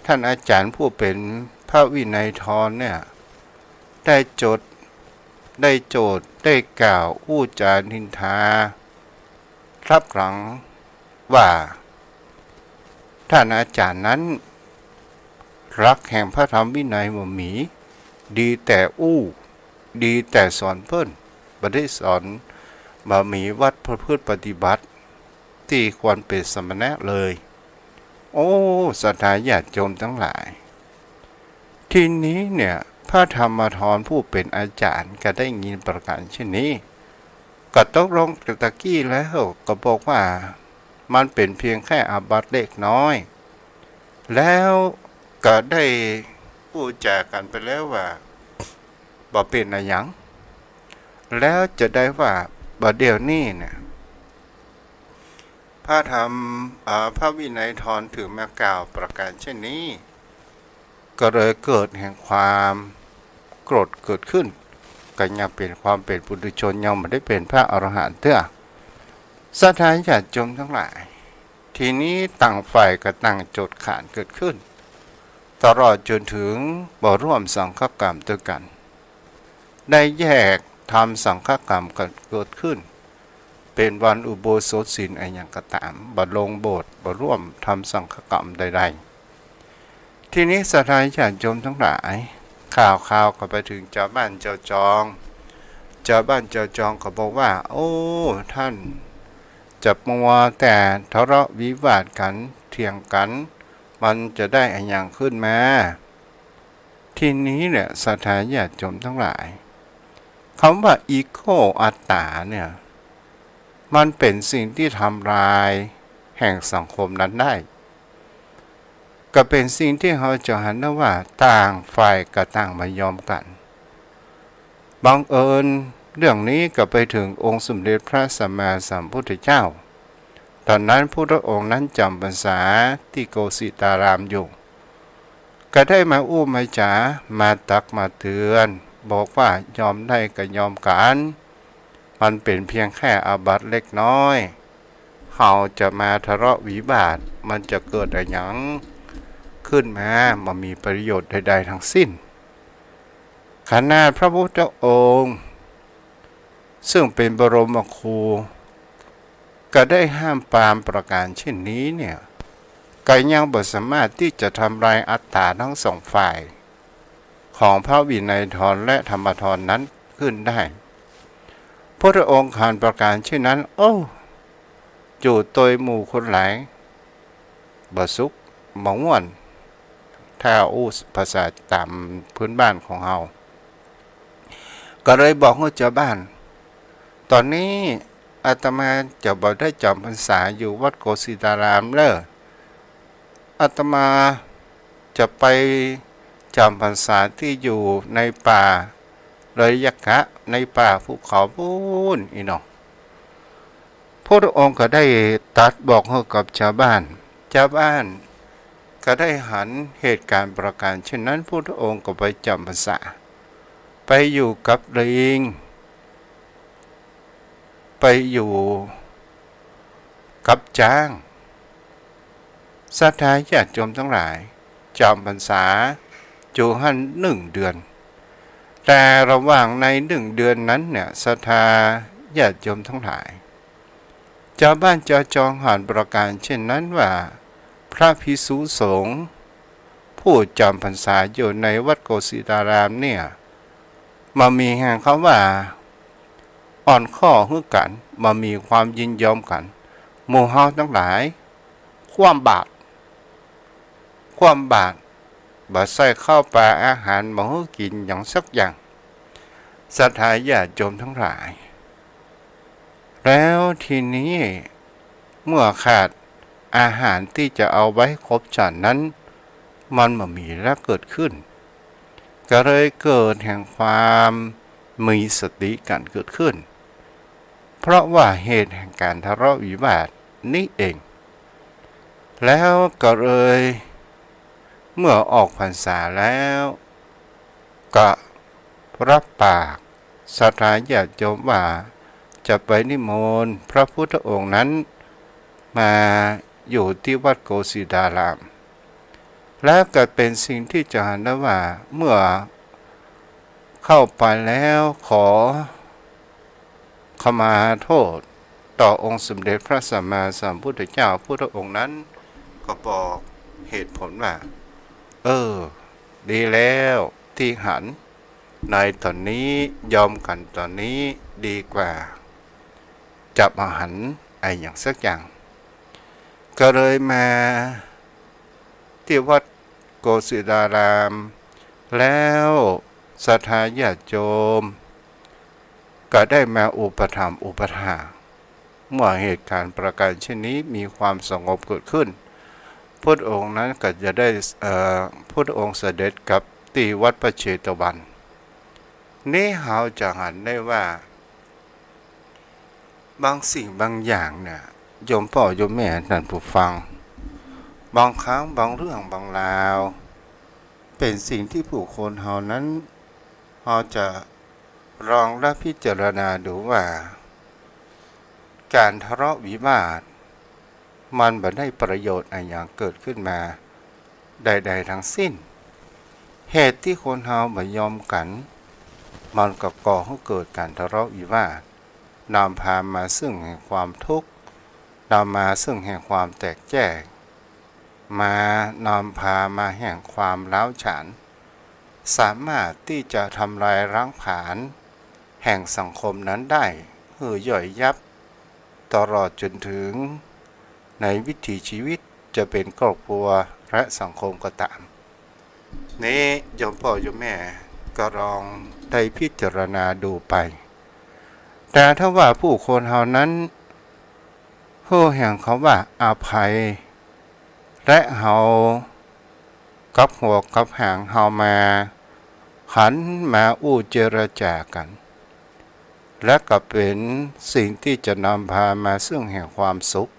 ต้านอาจ๋ารย์ผู้เป๋นพระวินัยธรเนี่ย ได้จด ได้โจษ ได้กล่าวอู้จ๋านินทา ลับหลังว่า ต้านอาจ๋ารย์นั้น หลักแห่งพระธรรมวินัยบ่มี ดีแต่อู้ ดีแต่สอนเปิ้น บ่ได้สอน บ่มีวัตรประพฤติปฏิบัติ ตี้ควรเป๋นสมณะเลย โอ้ ศรัทธาญาติโยมทั้งหลาย ทีนี้เนี่ย พระธรรมธรผู้เป๋นอาจ๋ารย์ก็ได้ยินประก๋านเช่นนี้ ก็ตกลงตะกี้แล้ว ก็บอกว่ามันเป๋นเพียงแค่อาบัติเล็กน้อย แล้วก็ได้อู้จ๋ากั๋นไปแล้วว่าบ่เป๋นอะหยัง แล้วจะได้ว่าบ่าเดี่ยวนี้เนี่ย พระธรรม เอ่อ พระวินัยธรเถิงมากล่าวประก๋านเช่นนี้ ก็เลยเกิดแห่งความโกรธเกิดขึ้น ก็ยังเป๋นความเป๋นปุถุชน ยังบ่ได้เป๋นพระอรหันต์เตื้อ ศรัทธาญาติโยมทั้งหลาย ทีนี้ต่างฝ่ายก็ต่างโจษขานเกิดขึ้น ตลอดจ๋นเถิงบ่ร่วมสังฆกรรมตวยกั๋น ได้แยกทำสังฆกรรมกั๋นเกิดขึ้น เป๋นวันอุโบสถศีลอะหยังก็ต๋าม บ่ลงโบสถ์ บ่ร่วมทำสังฆกรรมใดๆ ทีนี้ศรัทธาญาติโยมทั้งหลาย ข่าวๆ ก็ไปเถิงจาวบ้านจาวจอง จาวบ้านจาวจองก็บอกว่า โอ้ ต้านจะมัวแต่ทะเลาะวิวาทกั๋น เถียงกั๋น มันจะได้อะหยังขึ้นมา ทีนี้เนี่ย ศรัทธาญาติโยมทั้งหลาย กำว่าอีโก้อัตต๋าเนี่ย มันเป๋นสิ่งตี้ทำลายแห่งสังคมนั้นได้ ก็เป๋นสิ่งตี้เฮาจะหันได้ว่าต่างฝ่ายก็ต่างบ่ยอมกั๋น บังเอิญเรื่องนี้ก็ไปเถิงองค์สมเด็จพระสัมมาสัมพุทธเจ้า ต๋อนนั้นพุทธองค์นั้นจ๋ำพรรษาตี้โกสิตารามอยู่ ก็ได้มาอู้มาจ๋า มาตักมาเตือน บอกว่ายอมได้ก็ยอมกั๋น มันเป๋นเพียงแค่อาบัติเล็กน้อย เขาจะมาทะเลาะวิวาท มันจะเกิดอะหยังขึ้นมา บ่มีประโยชน์ใดๆ ทั้งสิ้น ขนาดพระพุทธองค์ ซึ่งเป๋นบรมครู ก็ได้ห้ามปรามประก๋านเช่นนี้เนี่ย ก็ยังบ่สามารถตี้จะทำลายอัตต๋าทั้งสองฝ่าย ของพระวินัยธรและธรรมธรนั้นขึ้นได้ พุทธองค์หันประก๋านเช่นนั้น โอ้ อยู่ตวยหมู่คนหลาย บ่สุข บ่ม่วน ถ้าอู้ภาษาต๋ามพื้นบ้านของเฮา ก็เลยบอกหื้อจาวบ้าน ต๋อนนี้อาตมาจะบ่ได้จ๋ำพรรษาอยู่วัดโกสิตารามแล้ว อาตมาจะไปจ๋ำพรรษาตี้อยู่ในป่าเลยยะกะ ในป่าภูเขาปู๊นอี้เนาะ พุทธองค์ก็ได้ตรัสบอกหื้อกับจาวบ้าน จาวบ้านก็ได้หันเหตุก๋ารณ์ประก๋านเช่นนั้น พุทธองค์ก็ไปจ๋ำพรรษา ไปอยู่กับลิง ไปอยู่กับจ๊าง ศรัทธาญาติโยมตังหลาย จ๋ำพรรษาอยู่หั้นนึ่งเดือน แต่ระหว่างในนึ่งเดือนนั้นเนี่ย ศรัทธาญาติโยมตังหลาย จาวบ้านจาวจองหันประก๋านเช่นนั้นว่า พระภิกษุสงฆ์ผู้จ๋ำพรรษาอยู่ในวัดโกสิตารามเนี่ย บ่มีแห่งเขาว่า อ่อนข้อหื้อกั๋น บ่มีความยินยอมกั๋น หมู่เฮาตังหลาย คว่ำบาตร คว่ำบาตร บ่ใส้ข้าวป๋าอาหาร บ่หื้อกิ๋นหยังสักอย่าง ศรัทธาญาติโยมตังหลาย แล้วทีนี้เมื่อขาดอาหารตี้จะเอาไว้ครบฉันนั้น มันบ่มีแล้วเกิดขึ้น ก็เลยเกิดแห่งความมีสติกั๋นเกิดขึ้น เพราะว่าเหตุแห่งก๋านทะเลาะวิวาทนี้เอง แล้วก็เลย เมื่อออกพรรษาแล้ว ก็รับปากศรัทธาญาติโยมว่า จะไปนิมนต์พระพุทธองค์นั้น มาอยู่ตี้วัดโกสิตาราม และก็เป๋นสิ่งตี้จะหันได้ว่า เมื่อเข้าไปแล้วขอขมาโทษต่อองค์สมเด็จพระสัมมาสัมพุทธเจ้า พุทธองค์นั้นก็บอกเหตุผลว่า เออ ดีแล้วตี้หัน ในต๋อนนี้ยอมกั๋นต๋อนนี้ดีกว่า จะบ่หันอะหยังสักอย่าง ก็เลยมาตี้วัดโกสิตาราม แล้วศรัทธาญาติโยม ก็ได้มาอุปถัมภ์อุปถาก เมื่อเหตุก๋ารณ์ประก๋านเช่นนี้มีความสงบเกิดขึ้น พุทธองค์นั้นก็จะได้ เอ่อ พุทธองค์เสด็จกลับตี้วัดพระเชตวัน นี้เฮาจะหันได้ว่า บางสิ่งบางอย่างเนี่ย โยมป้อโยมแม่ท่านผู้ฟัง บางครั้งบางเรื่องบางราว เป๋นสิ่งตี้ผู้คนเฮานั้น เฮาจะลองได้พิจารณาดูว่า ก๋านทะเลาะวิวาท มันบ่ได้ประโยชน์อะหยังเกิดขึ้นมาใดๆ ทั้งสิ้น เหตุตี้คนเฮาบ่ยอมกั๋น มันก็ก่อหื้อเกิดก๋านทะเลาะวิวาท นำพามาซึ่งแห่งความทุกข์ นำมาซึ่งแห่งความแตกแยก มานำพามาแห่งความร้าวฉาน สามารถตี้จะทำลายล้างผลาญแห่งสังคมนั้นได้หื้อย่อยยับ ตลอดจนถึงในวิถีชีวิตจะเป๋นครอบครัวและสังคมก็ต๋าม นี้โยมป้อโยมแม่ก็ลองได้พิจารณาดูไป แต่ถ้าว่าผู้คนเฮานั้น ฮู้แห่งคำว่าอภัย และเฮากลับหัวกลับหางเฮามาหันมาอู้เจรจากั๋น และก็เป๋นสิ่งตี้จะนำพามาซึ่งแห่งความสุข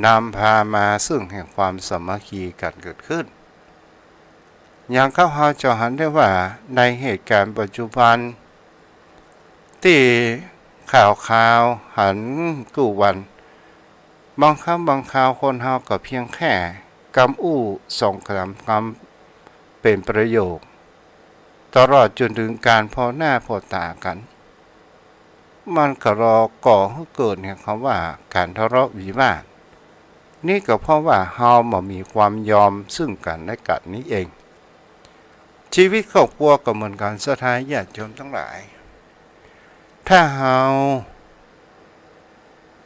นำพามาซึ่งแห่งความสามัคคีกั๋นเกิดขึ้น อย่างเฮาเจ้าหันได้ว่าในเหตุก๋ารณ์ปัจจุบัน ตี้ข่าวคราวหันกู้วัน บางครั้งบางคราวคนเฮาก็เพียงแค่กำอู้สองสามกำเป๋นประโยค ตลอดจ๋นเถิงก๋านผ่อหน้าผ่อต๋ากั๋น มันก็ลอก่อหื้อเกิดแห่งกำว่าก๋านทะเลาะวิวาท นี่ก็เพราะว่าเฮาบ่มีความยอมซึ่งกั๋นและกั๋นนี้เอง ชีวิตครอบครัวก็เหมือนกั๋น ศรัทธาญาติโยมตังหลาย ถ้าเฮา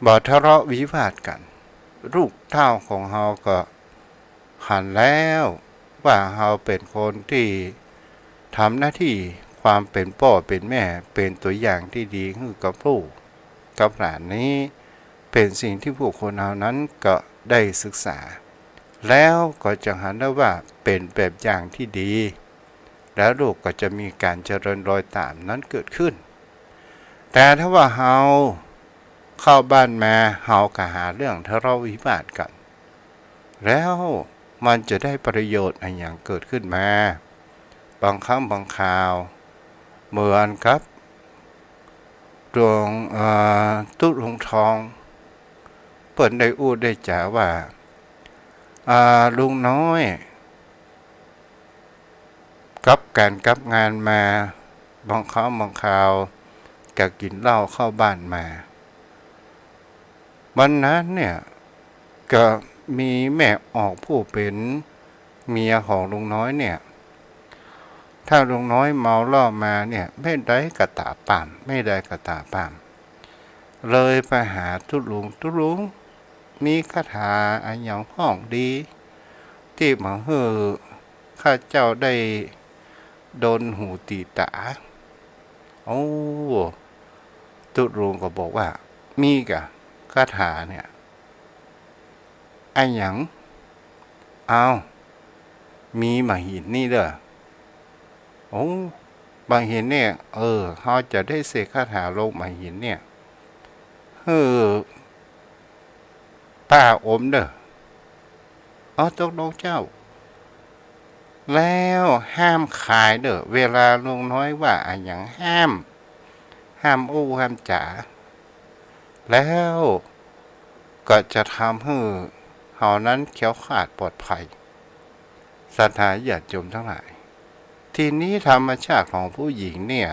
บ่ทะเลาะวิวาทกั๋น ลูกเต้าของเฮาก็หันแล้วว่าเฮาเป๋นคนตี้ทำหน้าตี้ความเป๋นป้อเป๋นแม่ เป๋นตั๋วอย่างตี้ดีหื้อกับลูกกับหลานนี้ เป๋นสิ่งตี้ผู้คนเฮานั้นก็ได้ศึกษา แล้วก็จะหันได้ว่าเป๋นแบบอย่างตี้ดี แล้วลูกก็จะมีก๋านเจริญรอยต๋ามนั้นเกิดขึ้น แต่ถ้าว่าเฮาเข้าบ้านมา เฮาก็หาเรื่องทะเลาะวิวาทกั๋น แล้วมันจะได้ประโยชน์อะหยังเกิดขึ้นมา บางครั้งบางคราว เหมือนกับหลวง เอ่อ ตุ๊ลุงทอง เปิ้นได้อู้ได้จ๋าว่า อ่า ลุงน้อย กลับก๋านกลับงานมา บางครั้งบางคราวก็กิ๋นเหล้าเข้าบ้านมา วันนั้นเนี่ย ก็มีแม่ออกผู้เป๋นเมียของลุงน้อยเนี่ย ถ้าลุงน้อยเมาเหล้ามาเนี่ย เมื่อใดก็ต๋าปาม เมื่อใดก็ต๋าปาม เลยไปหาตุ๊ลุง ตุ๊ลุง มีคาถาอะหยังพ่องดี ตี้บ่หื้อข้าเจ้าได้โดนหูตี๋ต๋า โอ้ ตุ๊ลุงก็บอกว่า มีก่ะ คาถาเนี่ย อะหยัง อ้าว มีบ่าหินนี่เด้อ โอ้ บ่าหินเนี่ย เออ เฮาจะได้เสกคาถาลงบ่าหินเนี่ย หื้อป้าอมเด้อ อ๋อ ตกลงเจ้า แล้วห้ามขายเด้อ เวลาลุงน้อยว่าอะหยังห้าม ห้ามอู้ห้ามจ๋า แล้วก็จะทำหื้อเฮานั้นแคล้วคลาดปลอดภัย ศรัทธาญาติโยมตังหลาย ทีนี้ธรรมชาติของผู้หญิงเนี่ย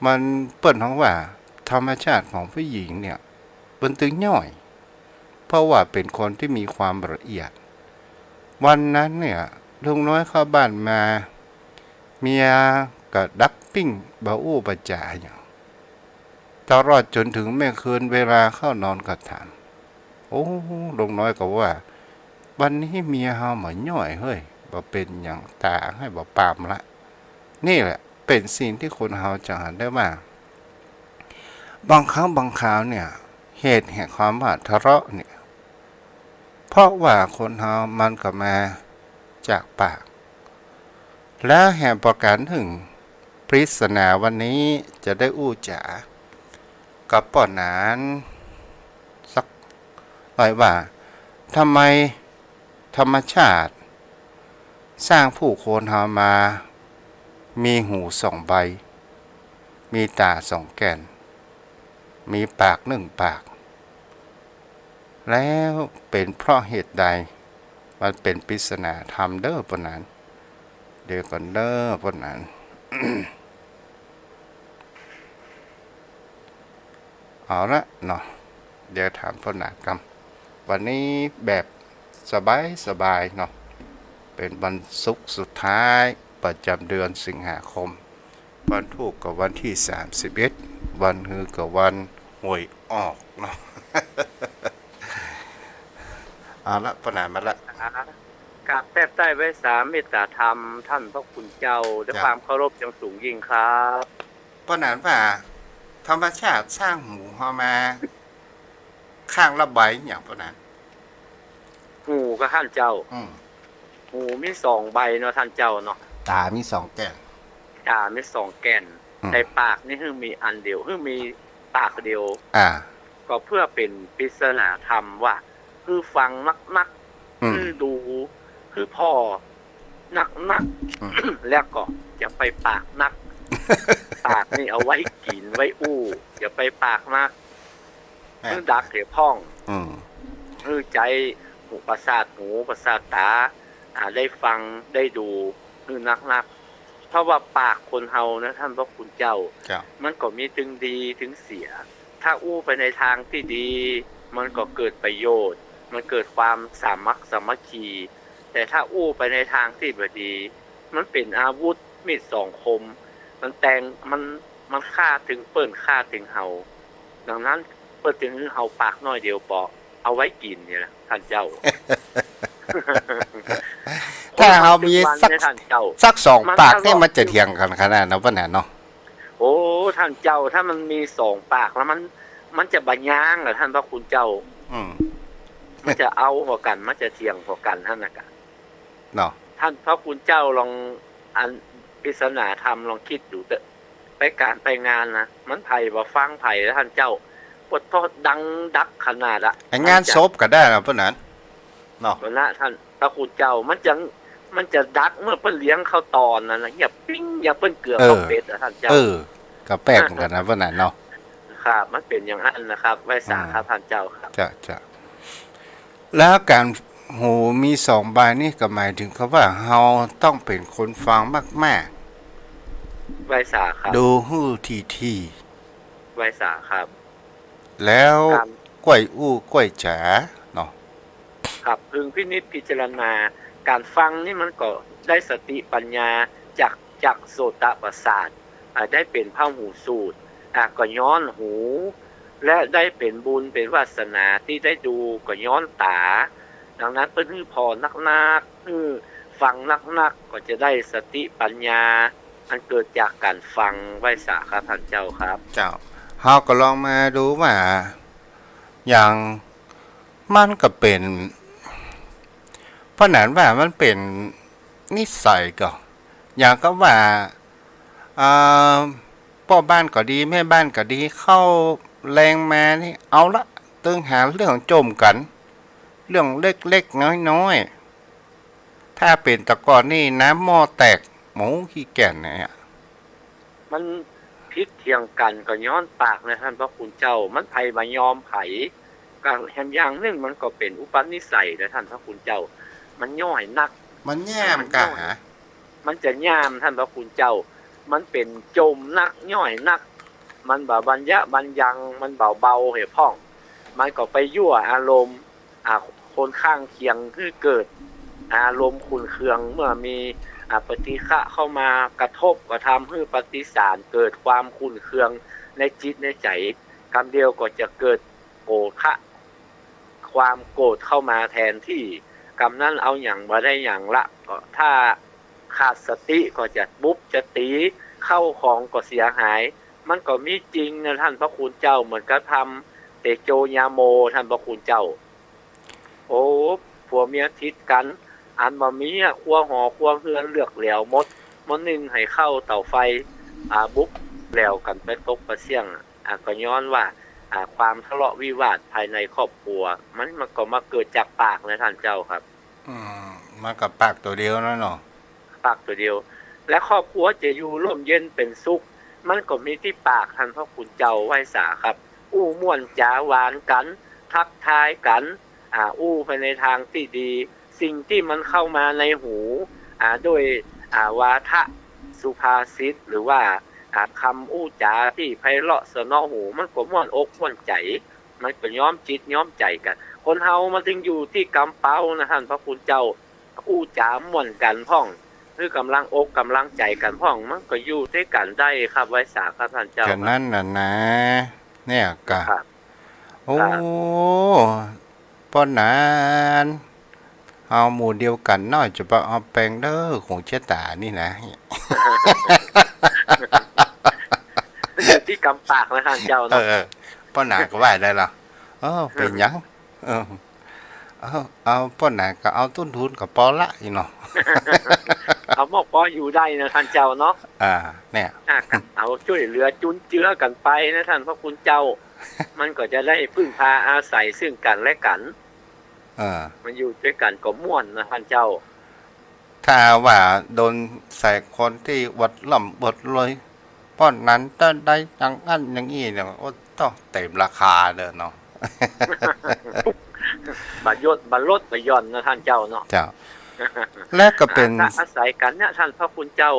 มันเปิ้นฮ้องว่าธรรมชาติของผู้หญิงเนี่ย มันตึงย่อย เพราะว่าเป๋นคนตี้มีความละเอียด วันนั้นเนี่ย ลุงน้อยเข้าบ้านมา เมียก็ดับปิ้ง บ่อู้บ่จ๋าหยัง ตลอดจ๋นเถิงเมื่อคืนเวลาเข้านอนก็ถาม โอ้ ลุงน้อยก็ว่า วันนี้เมียเฮาบ่ย่อยเฮ้ย บ่เป๋นหยัง ต๋าหื้อบ่ปามละ นี่แหละเป๋นสิ่งตี้คนเฮาจะหันได้ว่า บางครั้งบางคราวเนี่ย เหตุแห่งความว่าทะเลาะเนี่ย เพราะว่าคนเฮามันก็มาจากปาก และแหมประก๋านนึ่ง ปริศนาวันนี้จะได้อู้จ๋ากับป้อหนานสักหน่อยว่า ทำไมธรรมชาติสร้างผู้คนเฮามา มีหูสองใบ มีต๋าสองแก่น มีปากนึ่งปาก แล้วเป๋นเพราะเหตุใด มันเป๋นปริศนาธรรมเด้อป้อหนาน เดี๋ยวก่อนเด้อป้อหนาน เอาละเนาะ เดี๋ยวถามป้อหนานกำ วันนี้แบบสบายๆ เนาะ เป๋นวันศุกร์สุดท้ายประจ๋ำเดือนสิงหาคม วันถูกก็วันตี้สามสิบเอ็ด วันฮือก็วันหวยออกเนาะ เอาละป้อหนานมาละ กราบแทบใต้ไหว้สาเมตต๋าธรรมต้านพระคุณเจ้า ด้วย เจ้า ความเคารพอย่างสูงยิ่งครับ ป้อหนานว่า ธรรมชาติสร้างหูเฮามา ข้างละใบหยังป้อหนาน หูก่ะต้านเจ้า อืม หูมีสองใบเนาะต้านเจ้าเนาะ ต๋ามีสองแก่น ต๋ามีสองแก่น อืม แต่ปากนี่หื้อมีอันเดียว หื้อมีปากเดียว อ่า ก็เพื่อเป๋นปริศนาธรรมว่า หื้อฟังนักๆ อืม หื้อดู หื้อผ่อนักๆ อืม แล้วก็อย่าไปปากนัก ปากนี่เอาไว้กิ๋นไว้อู้ อย่าไปปากนัก แม่น หื้อดักเหียพ่อง อืม หื้อใจ๊หู ประสาทหู ประสาทต๋า อ่า ได้ฟัง ได้ดู หื้อนักๆ เพราะว่าปากคนเฮานะท่านพระคุณเจ้า เจ้า มันก็มีตึงดีตึงเสีย ถ้าอู้ไปในตางตี้ดี มันก็เกิดประโยชน์ มันเกิดความสามัค สามัคคี แต่ถ้าอู้ไปในตางตี้บ่ดี มันเป๋นอาวุธมีดสองคม มันแตง มัน มันฆ่าตึงเปิ้นฆ่าตึงเฮา ดังนั้นเปิ้นจึงหื้อเฮาปากน้อยเดียวเปาะ เอาไว้กิ๋นนี่แหละท่านเจ้า ถ้าเฮามีสัก คนเฮาปัจจุบันเนี่ยท่านเจ้า สักสองปากนี่ มันทะเลาะ มันจะเถียงกั๋นขนาดนั้นปะเนี่ยเนาะ โอ้ ท่านเจ้า ถ้ามันมีสองปากแล้วมัน มันจะบ่ยั้งอะท่านพระคุณเจ้า อืม มันจะเอาหัวกั๋น มันจะเถียงหัวกั๋นหั้นน่ะกะ เนาะ ท่านพระคุณเจ้าลอง อันปริศนาธรรมลองกึ๊ดดูเต๊อะ ไปก๋านไปงานนะ มันใผบ่ฟังใผแล้วท่านเจ้า ปวดท้องดังดักขนาดอะ ไอ้งานศพก็ได้นะเปิ้นนั้น เนาะ นั่นนะท่านพระคุณเจ้า มันจะ มันจะดักเมื่อเปิ้นเลี้ยงข้าวตอนนั่นนะ เยียบปิ้ง เยียบเปิ้นเกือ เออ ข้าวเป็ดอะท่านเจ้า เออ ก็แปลกเหมือนกั๋นนะเปิ้นนั้นเนาะ ครับ มันเป๋นอย่างนั้นนะครับ ไหว้สาครับ อืม ท่านเจ้าครับ จ้ะ จ้ะ แล้วก๋านหูมีสองใบนี่ก็หมายถึงกับว่าเฮาต้องเป๋นคนฟังมากๆ ไหว้สาครับ ดูหื้อถี่ๆ ไหว้สาครับ แล้ว ครับ ก้อยอู้ก้อยจ๋าเนาะ ครับ พึงพินิจพิจารณา ก๋านฟังนี่มันก็ได้สติปัญญาจาก จากโสตประสาท อ่า ได้เป๋นพหูสูต อ่า ก็ย้อนหู และได้เป๋นบุญเป๋นวาสนาตี้ได้ดูก็ย้อนต๋า ดังนั้นเปิ้นหื้อผ่อนักๆ หื้อฟังนักๆ ก็จะได้สติปัญญา อันเกิดจากก๋านฟัง ไหว้สาครับท่านเจ้าครับ เจ้า เฮาก็ลองมาดูว่า อย่าง มันก็เป๋น เพราะนั้นว่ามันเป๋นนิสัยก่อ อย่างกับว่า อ่า ป้อบ้านก็ดี แม่บ้านก็ดี เข้าแลงมานี่ เอาละ ตึงหาเรื่องจ่มกั๋น เรื่องเล็กๆ น้อยๆ ถ้าเป๋นแต่ก่อนนี่น้ำหม้อแตก หมูขี้แก่นเนี่ย มันผิดเถียงกั๋นก็ย้อนปากนะท่านพระคุณเจ้า มันใผบ่ยอมใผ ก็แหมอย่างนึ่งมันก็เป๋นอุปนิสัยนะท่านพระคุณเจ้า มันย้อยนัก มันย่ามกะหา มันจะย่ามท่านพระคุณเจ้า มันเป๋นจ่มนักย้อยนัก มันบ่บรรยะบรรยัง มันบ่เบาเหยพ่อง มันก็ไปยั่วอารมณ์ อ่า คนข้างเคียงหื้อเกิดอารมณ์ขุ่นเคือง เมื่อมี อ่า ปฏิฆะเข้ามากระทบ ก็ทำหื้อปฏิสารเกิดความขุ่นเคืองในจิตในใจ๋ กำเดียวก็จะเกิดโกธะ ความโกรธเข้ามาแทนที่ กำนั้นเอาหยังบ่ได้หยังละ ก็ถ้าขาดสติก็จะบุบจะตี๋ ข้าวของก็เสียหาย มันก็มีจริงนะท่านพระคุณเจ้า เหมือนกับธรรมเตโจยาโมท่านพระคุณเจ้า โอ้ ผัวเมียถิดกั๋น อันบ่มีอะ ครัวหอครัวเฮือนเลือกแหลวหมด หม้อนึ่งไหเข้าเต๋าไฟ อ่า บุบแหลวกั๋นไปตกปะเสี้ยง อ่า ก็ย้อนว่า อ่า ความทะเลาะวิวาทภายในครอบครัว มัน มันก็มาเกิดจากปากนะท่านเจ้าครับ อืม มันก็ปากตั๋วเดียวนั่นเนาะ ปากตั๋วเดียว และครอบครัวจะอยู่ร่มเย็นเป๋นสุข มันก็มีตี้ปากท่านพระคุณเจ้า ไหว้สาครับ อู้ม่วนจ๋าหวานกั๋น ทักทายกั๋น อ่า อู้ไปในตางตี้ดี สิ่งตี้มันเข้ามาในหู อ่า โดย อ่า วาทะสุภาษิต หรือว่า อ่า กำอู้จ๋าตี้ไพเราะเสนาะหู มันก็ม่วนอกม่วนใจ๋ มันก็ย้อมจิตย้อมใจ๋กั๋น คนเฮามันจึงอยู่ตี้กำเป๊านะท่านพระคุณเจ้า อู้จ๋าม่วนกั๋นพ่อง หื้อกำลังอกกำลังใจ๋กั๋นพ่อง มันก็อยู่ตวยกั๋นได้ครับ ไหว้สาครับท่านเจ้า ก็นั้นน่ะนะ เนี่ยกะ ครับ โอ้ ครับ ป้อหนาน เอาหมู่เดียวกั๋นน้อย จะไปเอาแปงเด้อ ของเจ๊ต๋านี่นะ อยู่ตี้กำปากนะท่านเจ้าเนาะ เออ เออ ป้อหนานก็ว่าได้ละ เออ เป๋นหยัง เออ เอา เอาป้อหนานก็เอาต้นทุนก็ปอละอี้เนาะ เอาหม้อปออยู่ได้นะท่านเจ้าเนาะ อ่า เนี่ย อ่า เอาจ้วยเหลือจุนเจือกั๋นไปนะท่านพระคุณเจ้า มันก็จะได้พึ่งพาอาศัยซึ่งกั๋นและกั๋น เออ มันอยู่ตวยกั๋นก็ม่วนนะท่านเจ้า ถ้าว่าโดนใส่คนตี้อวดร่ำอวดรวย ป้อหนานจะได้อย่างอั้นอย่างอี้เนี่ย โอ้ ต้องเต็มราคาเลยเนาะ เ บ่ยด บ่ลด บ่หย่อนนะท่านเจ้าเนาะ เจ้า และก็เป๋น อา อาศัยกั๋นเนี่ยท่านพระคุณเจ้า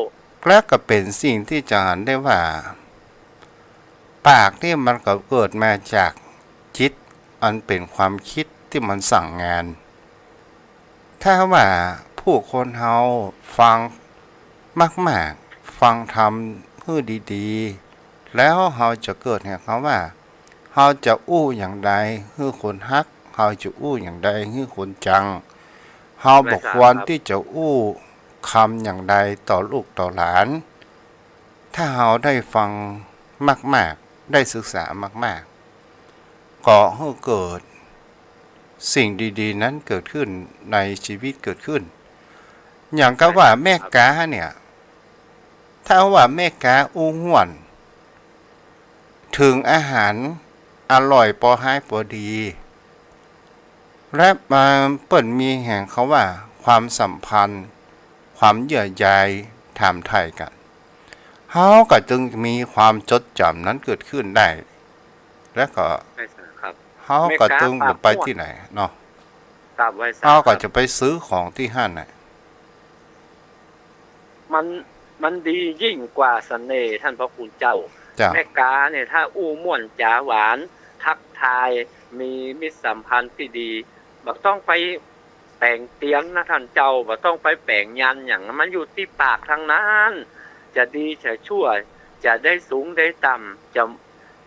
และก็เป๋นสิ่งตี้จะหันได้ว่า ปากนี่มันก็เกิดมาจากจิตอันเป๋นความกึ๊ดตี้มันสั่งงาน ถ้าว่าผู้คนเฮาฟังมากๆ ฟังธรรมหื้อดีๆ แล้วเฮาจะเกิดแห่งกำว่า เฮาจะอู้อย่างใดหื้อคนฮัก เฮาจะอู้อย่างใดหื้อคนจัง เฮาบ่ควรตี้จะอู้กำอย่างใดต่อลูกต่อหลาน ถ้าเฮาได้ฟังมากๆ ได้ศึกษามากๆ ก็หื้อเกิดสิ่งดีๆ นั้นเกิดขึ้นในชีวิตเกิดขึ้น อย่างกับว่าแม่ก๊าเนี่ย ถ้าว่าแม่ก๊าอู้ม่วน เถิงอาหารอร่อยปอฮ้ายปอดี และมาเปิ้นมีแห่งกำว่าความสัมพันธ์ ความเยื่อใยถามไถ่กั๋น เฮาก็จึงมีความจดจ๋ำนั้นเกิดขึ้นได้ แล้วก็ ใช่ครับ เฮาก็จึงบ่ไปตี้ไหนเนาะ ครับ ไหว้สา เฮาก็จะไปซื้อของตี้หั้นน่ะ มัน มันดียิ่งกว่าเสน่ห์ท่านพระคุณเจ้า เจ้า แม่ก๊าเนี่ยถ้าอู้ม่วนจ๋าหวาน ทักทาย มีมิตรสัมพันธ์ตี้ดี บ่ต้องไปแป๋งเตียนนะท่านเจ้า บ่ต้องไปแป๋งยันต์หยัง มันอยู่ตี้ปากตังนั้น จะดีจะชั่ว จะได้สูงได้ต่ำ จะ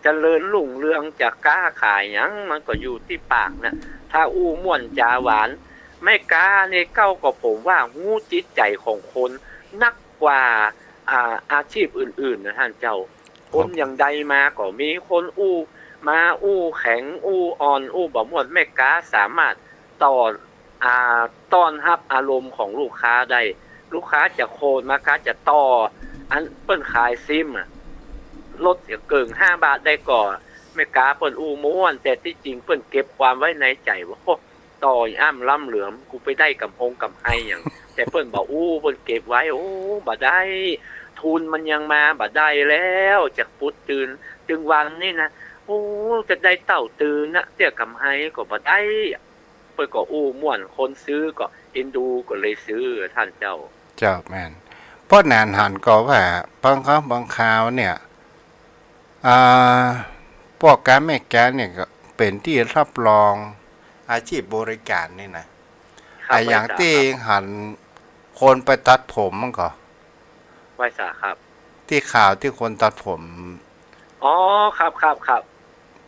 เจริญรุ่งเรือง จะก๊าขายหยัง มันก็อยู่ตี้ปากนะ ถ้าอู้ม่วนจ๋าหวาน แม่ก๊านี่เก้าก็ผมว่าฮู้จิตใจ๋ของคนนักกว่า อ่า อาชีพอื่นๆ นะท่านเจ้า ครับ คนอย่างใดมาก็มี คนอู้มาอู้แข็ง อู้อ่อน อู้บ่ม่วน แม่ก๊าสามารถต่อ อ่า ต้อนฮับอารมณ์ของลูกค้าได้ ลูกค้าจะโคน แม่ก๊าจะต่อ อันเปิ้นขายซิมอะ ลดเกินห้าบาทได้ก่อ แม่ก๊าเปิ้นอู้ม่วน แต่ตี้จริงเปิ้นเก็บความไว้ในใจ๋ว่า โอ้ ต่ออ้ำล้ำเหลือ กูไปได้ก๋ำฮงก๋ำไฮหยัง แต่เปิ้นบ่อู้ เปิ้นเก็บไว้ โอ้ บ่ได้ ทุนมันยังมาบ่ได้แล้ว จะปุดตื่น ตึงวันนี่นะ โอ้ จะได้เต้าตื่นนะ เตี้ยก๋ำไฮก็บ่ได้ เปิ้นก็อู้ม่วน คนซื้อก็เอ็นดูก็เลยซื้อ ท่านเจ้า เจ้า แม่น เพราะนั้นหันก็ว่าบางครั้งบางคราวเนี่ย อ่า ป้อก๊าแม่ก๊าเนี่ยก็เป๋นตี้ฮับรองอาชีพบริการนี่นะ ครับ อ่ะ อย่างตี้หันคนไปตัดผมมันก็ ไหว้สาครับ ตี้ข่าวตี้คนตัดผม อ๋อ ครับ ครับ ครับ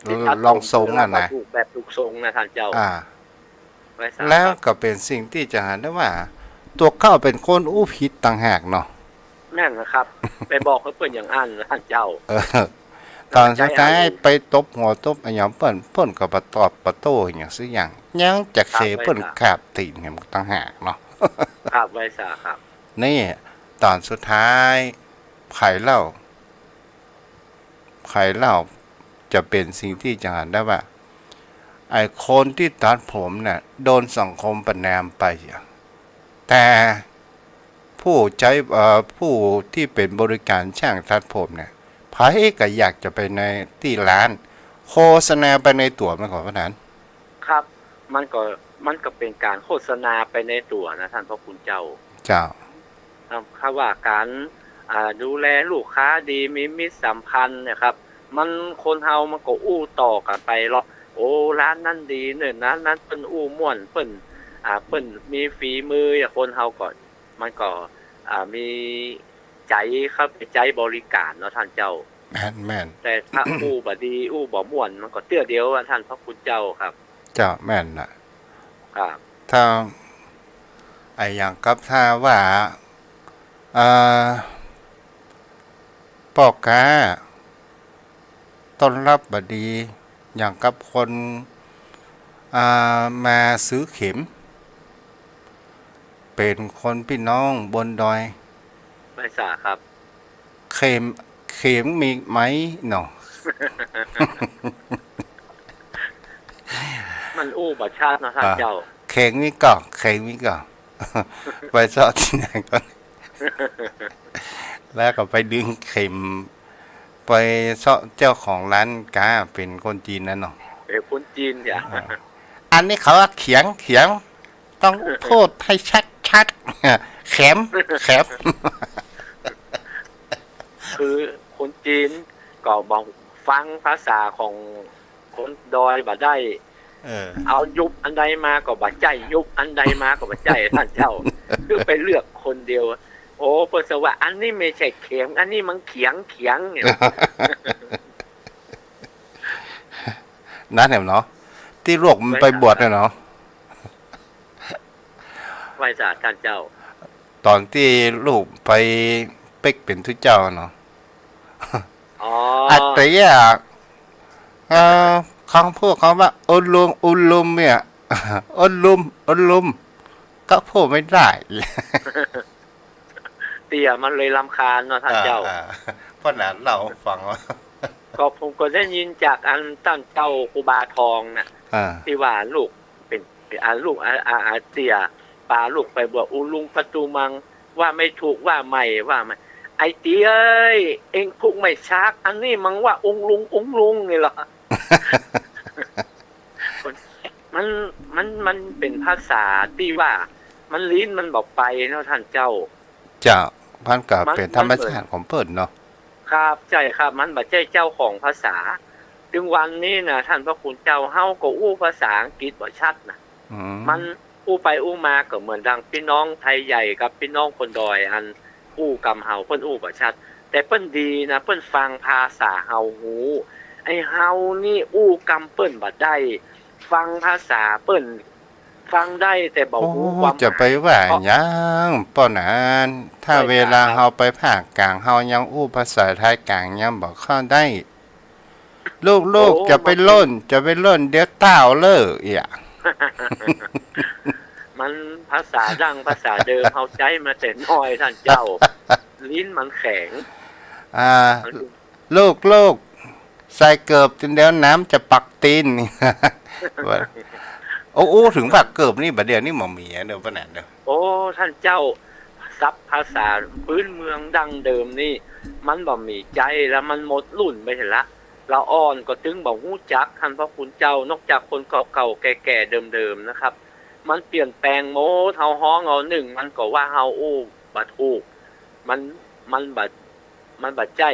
ตี้ตัดผม รองทรงอะนะ ถูกแบบถูกทรงนะท่านเจ้า อ่า ไหว้สาครับ แล้วก็เป๋นสิ่งตี้จะหันได้ว่า ตั๋วเก่าเป๋นคนอู้ผิดต่างหากเนาะ แม่นนะครับ ไปบอกหื้อเปิ้นอย่างอั้นนะท่านเจ้า เออ ต๋อนสุดท้ายไปตบหัวตบอะหยังเปิ้น เปิ้นก็บ่ตอบบ่โต้อะหยังสักอย่าง ยังจะเขเปิ้นกราบตี๋นแหมต่างหากเนาะ ครับ ไหว้สาครับ นี่ ต๋อนสุดท้าย ใผเล่า ใผเล่าจะเป๋นสิ่งตี้จะหันได้ว่า ไอ้คนตี้ตัดผมเนี่ย โดนสังคมประณามไปอะ แต่ผู้ใจ๊ เอ่อ ผู้ตี้เป๋นบริการจ้างตัดผมเนี่ย ใผก็อยากจะไปในตี้ร้าน โฆษณาไปในตั๋วมันก็ว่านั้น ครับ มันก็ มันก็เป๋นก๋านโฆษณาไปในตั๋วนะท่านพระคุณเจ้า เจ้า ครับ คำว่าก๋าน อ่า ดูแลลูกค้าดี มีมิตรสัมพันธ์เนี่ยครับ มัน คนเฮามันก็อู้ต่อกั๋นไปเลาะ โอ้ ร้านนั้นดีเนี่ย ร้านนั้นเปิ้นอู้ม่วน เปิ้น อ่า เปิ้นมีฝีมืออะ คนเฮาก็ มันก็ อ่า มีใจ๋เข้าไปใจ๊บริการเนาะท่านเจ้า แม่น แม่น แต่ถ้าอู้บ่ดี อู้บ่ม่วน มันก็เตื้อเดียวอะท่านพระคุณเจ้าครับ เจ้า แม่นน่ะ ครับ ถ้า ไอ้อย่างกับถ้าว่า เอ่อ ป้อก๊าต้อนฮับบ่ดี อย่างกับคน อ่า มาซื้อเข็ม เป๋นคนปี้น้องบนดอย ไหว้สาครับ เข็ม เข็มมีไหมเนาะ มันอู้บ่ชัดเนาะท่านเจ้า อ่า เข็มมีก่อ เข็มมีก่อ ไปเซาะตี้ไหนก่อ แล้วก็ไปดึงเข็ม ไปเซาะเจ้าของร้านก๊าเป๋นคนจีนนั่นเนาะ เป๋นคนจีนเนี่ย อ่า อันนี้เขาว่าเขียง เขียง ต้องพูดให้ชัดๆ แข็ม แข็ม คือคนจีนก็บ่ฟังภาษาของคนดอยบ่ได้ เออ เอายุบอันใดมาก็บ่ใจ้ ยุบอันใดมาก็บ่ใจ้ ต้านเจ้า คือไปเลือกคนเดียว โอ้ เปิ้นสะว่า อันนี้ไม่ใช่เข็ม อันนี้มันเขียง เขียง เนี่ย นั้นแหละเนาะ ตี้ลูกมันไปบวชเนี่ยเนาะ ไหว้สาต้านเจ้า ต๋อนตี้ลูกไปเป๊กเป๋นตุ๊เจ้าเนาะ อ๋อ อาเตีย เอ่อ คำพูดเขาว่า อุลุม อุลุมเนี่ย อุลุม อุลุม ก็พูดไม่ได้ เตี้ยมันเลยรำคาญเนาะต้านเจ้า อ่า อ่า เพราะนั้นเล่าฟังว่า ก็ผมก็ได้ยินจากอันต้านเจ้าครูบาทองน่ะ อ่า ตี้ว่าลูกเป๋น อ่า ลูก อ่า อ่า อ่า เตี้ยปาลูกไปบวช อุลุงปะตูมัง ว่าไม่ถูก ว่าไม่ ว่าไม่ ไอ้เตี้ยเอ้ย เอ็งพูดไม่ชัด อันนี้มันว่าองลุง องลุงนี่เหรอ มัน มัน มันเป๋นภาษาตี้ว่า มันลิ้นมันบ่ไปเนาะต้านเจ้า เจ้า มันก็เป๋นธรรมชาติของเปิ้นเนาะ ครับ ใจ้ครับ มันบ่ใจ้เจ้าของภาษา เถิงวันนี้น่ะ ต้านพระคุณเจ้า เฮาก็อู้ภาษาอังกฤษบ่ชัดน่ะ อืม มันอู้ไปอู้มาก็เหมือนดังปี้น้องไทยใหญ่กับปี้น้องคนดอยอันอู้กำเฮา เปิ้นอู้บ่ชัด แต่เปิ้นดีนะ เปิ้นฟังภาษาเฮาฮู้ ไอ้เฮานี่อู้กำเปิ้นบ่ได้ ฟังภาษาเปิ้น ฟังได้แต่บ่ฮู้ความหมาย โอ้ จะไปว่าหยัง เพราะ เปิ้นอัน ถ้า ใจ้ เวลา ครับ เฮาไปภาคกลาง เฮายังอู้ภาษาไทยกลางยังบ่เข้าได้ ลูกๆ โอ้ จะไปล่น จะไปล่น เดี๋ยวต้าวเล่อเอี้ย มันภาษาดั้งภาษาเดิม เฮาใจ๊มาแต่น้อยต้านเจ้า ลิ้นมันแข็ง อ่า มัน ลูกๆ ใส่เกิบจนเดี๋ยวหนามจะปักตี๋น โอ้ อู้เถิงว่าเกิบนี่บ่าเดี่ยวนี้บ่มีอะเนาะ เปิ้นอันเนาะ โอ้ ต้านเจ้า ศัพท์ภาษาพื้นเมืองดั้งเดิมนี่ มันบ่มีใจ๊แล้ว มันหมดรุ่นไปเสียละ ละอ่อนก็ตึงบ่ฮู้จัก ต้านพระคุณเจ้า นอกจากคนเก่าๆ แก่ๆ เดิมๆ นะครับ มันเปลี่ยนแปลงหมด เฮาฮ้องเอานึ่ง มันก็ว่าเฮาอู้บ่ถูก มัน มันบ่ มันบ่ใจ้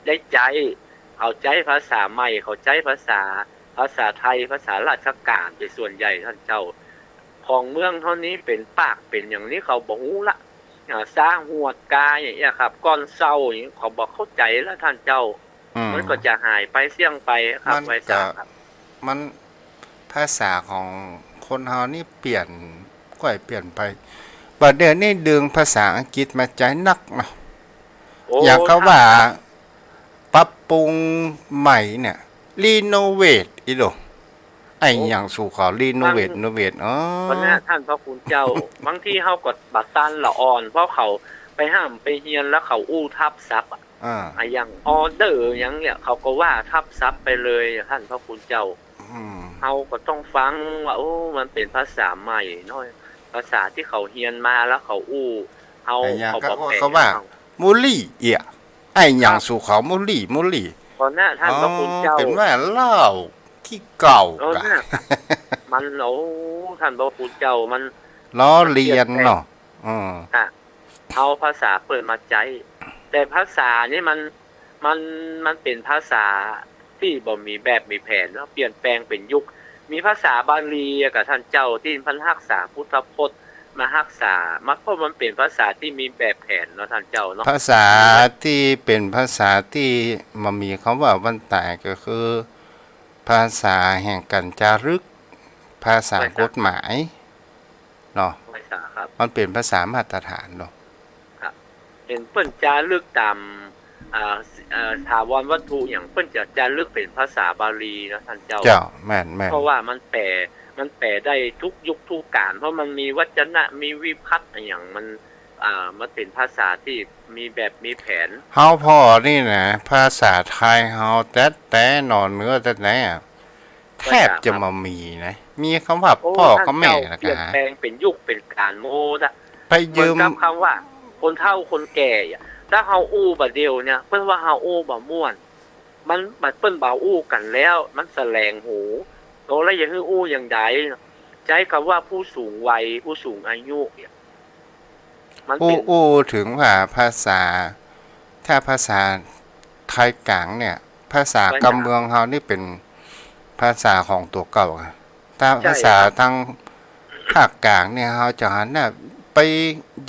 ได้ใจ๊ เขาใจ๊ภาษาใหม่ เขาใจ๊ภาษา ภาษาไทย ภาษาราชก๋านเป๋นส่วนใหญ่ต้านเจ้า ของเมืองเฮานี้เป๋นปากเป๋นหยังนี้เขาบ่ฮู้ละ อ่า ซาหวดกาอย่างเนี้ยครับ ก่อนเซ้าอย่างนี้เขาบ่เข้าใจ๋ละต้านเจ้า อืม มันก็จะหายไปเสี้ยงไปครับ มันก็ ไหว้สาครับ มัน ภาษาของคนเฮานี่เปลี่ยน ก้อยเปลี่ยนไป บ่าเดี่ยวนี้ดึงภาษาอังกฤษมาใจ๊นักเนาะ โอ้ อย่างเขาว่า ครับ ปรับปรุงใหม่เนี่ย รีโนเวท อีโหล ไอ้หยังสู่เขา รีโนเวท บาง รีโนเวท อ๋อ วันนี้ต้านพระคุณเจ้า บางทีเฮาก็บ่ตันละอ่อน เพราะเขาไปฮ่ำไปเฮียนแล้วเขาอู้ทับศัพท์อะ อ่า อะ อย่างออเดอร์หยังเนี่ย เขาก็ว่าทับศัพท์ไปเลยอะ ต้านพระคุณเจ้า อืม เฮาก็ต้องฟังว่า โอ้ มันเป๋นภาษาใหม่เนาะ ภาษาตี้เขาเฮียนมาแล้วเขาอู้ เฮา ไอ้หยัง เขาบ่แปล เขาว่า เฮา มูลลี่ เอี้ย ไอ้หยัง ครับ สู่เขา มูลลี่ มูลลี่ ก่อนหน้าต้านพระคุณเจ้า อ๋อ เป๋นว่าเล่าขี้เก่า เออ กะ น่ะ มัน โอ้ ต้านพระคุณเจ้า มัน ล้อเลียนเนาะ มันเปลี่ยนแปลง อืม อ่ะ เอาภาษาเปิ้นมาใจ๊ แต่ภาษานี่มัน มัน มันเป๋นภาษาตี้บ่มีแบบมีแผนเนาะ เปลี่ยนแปลงเป๋นยุค มีภาษาบาลีอะกะต้านเจ้า ตี้เปิ้นฮักษาพุทธพจน์มาฮักษา มา เพราะมันเป๋นภาษาตี้มีแบบแผนเนาะต้านเจ้าเนาะ ภาษาตี้เป๋นภาษาตี้บ่มีกำว่าวันต๋าย ก็คือภาษาแห่งก๋านจารึก ภาษากฎหมาย เนาะ ไหว้สาครับ มันเป๋นภาษามาตรฐานเนาะ ครับ เห็นเปิ้นจารึกต๋าม อ่า เอ่อ ถาวรวัตถุหยัง เปิ้นจะจารึกเป๋นภาษาบาลีเนาะต้านเจ้า เจ้า แม่น แม่น เพราะว่ามันแปล มันแปลได้ทุกยุคทุกก๋าล เพราะมันมีวจนะ มีวิพัฒน์อะหยัง มัน อ่า มันเป๋นภาษาตี้มีแบบมีแผน เฮาผ่อนี่นะ ภาษาไทยเฮาแต๊ๆ หน่อเนื้อแต๊ๆ อะ แทบจะบ่มีนะ มีกำว่า โอ้ ป้อ ต้าน กำแม่ เจ้า แล้วก็ เปลี่ยนแปลงเป๋นยุคเป๋นก๋าลหมดอะ ไปยืม เหมือนกับกำว่า คนเฒ่าคนแก่อะ ถ้าเฮาอู้บ่าเดี่ยวเนี่ย เปิ้นว่าเฮาอู้บ่ม่วน มัน มัน เปิ้นบ่อู้กั๋นแล้ว มันแสลงหู โตแล้วจะหื้ออู้อย่างใด ใจ๊กำว่าผู้สูงวัย ผู้สูงอายุเนี่ย มัน อู้ เป๋น อู้เถิงว่าภาษา ถ้าภาษาไทยก๋างเนี่ย ภาษากำเมืองเฮานี่เป๋นภาษาของตั๋วเก่าอะ ถ้า ใจ้ ภาษา ครับ ตางภาคก๋างเนี่ย เฮาจะหันน่ะ ไป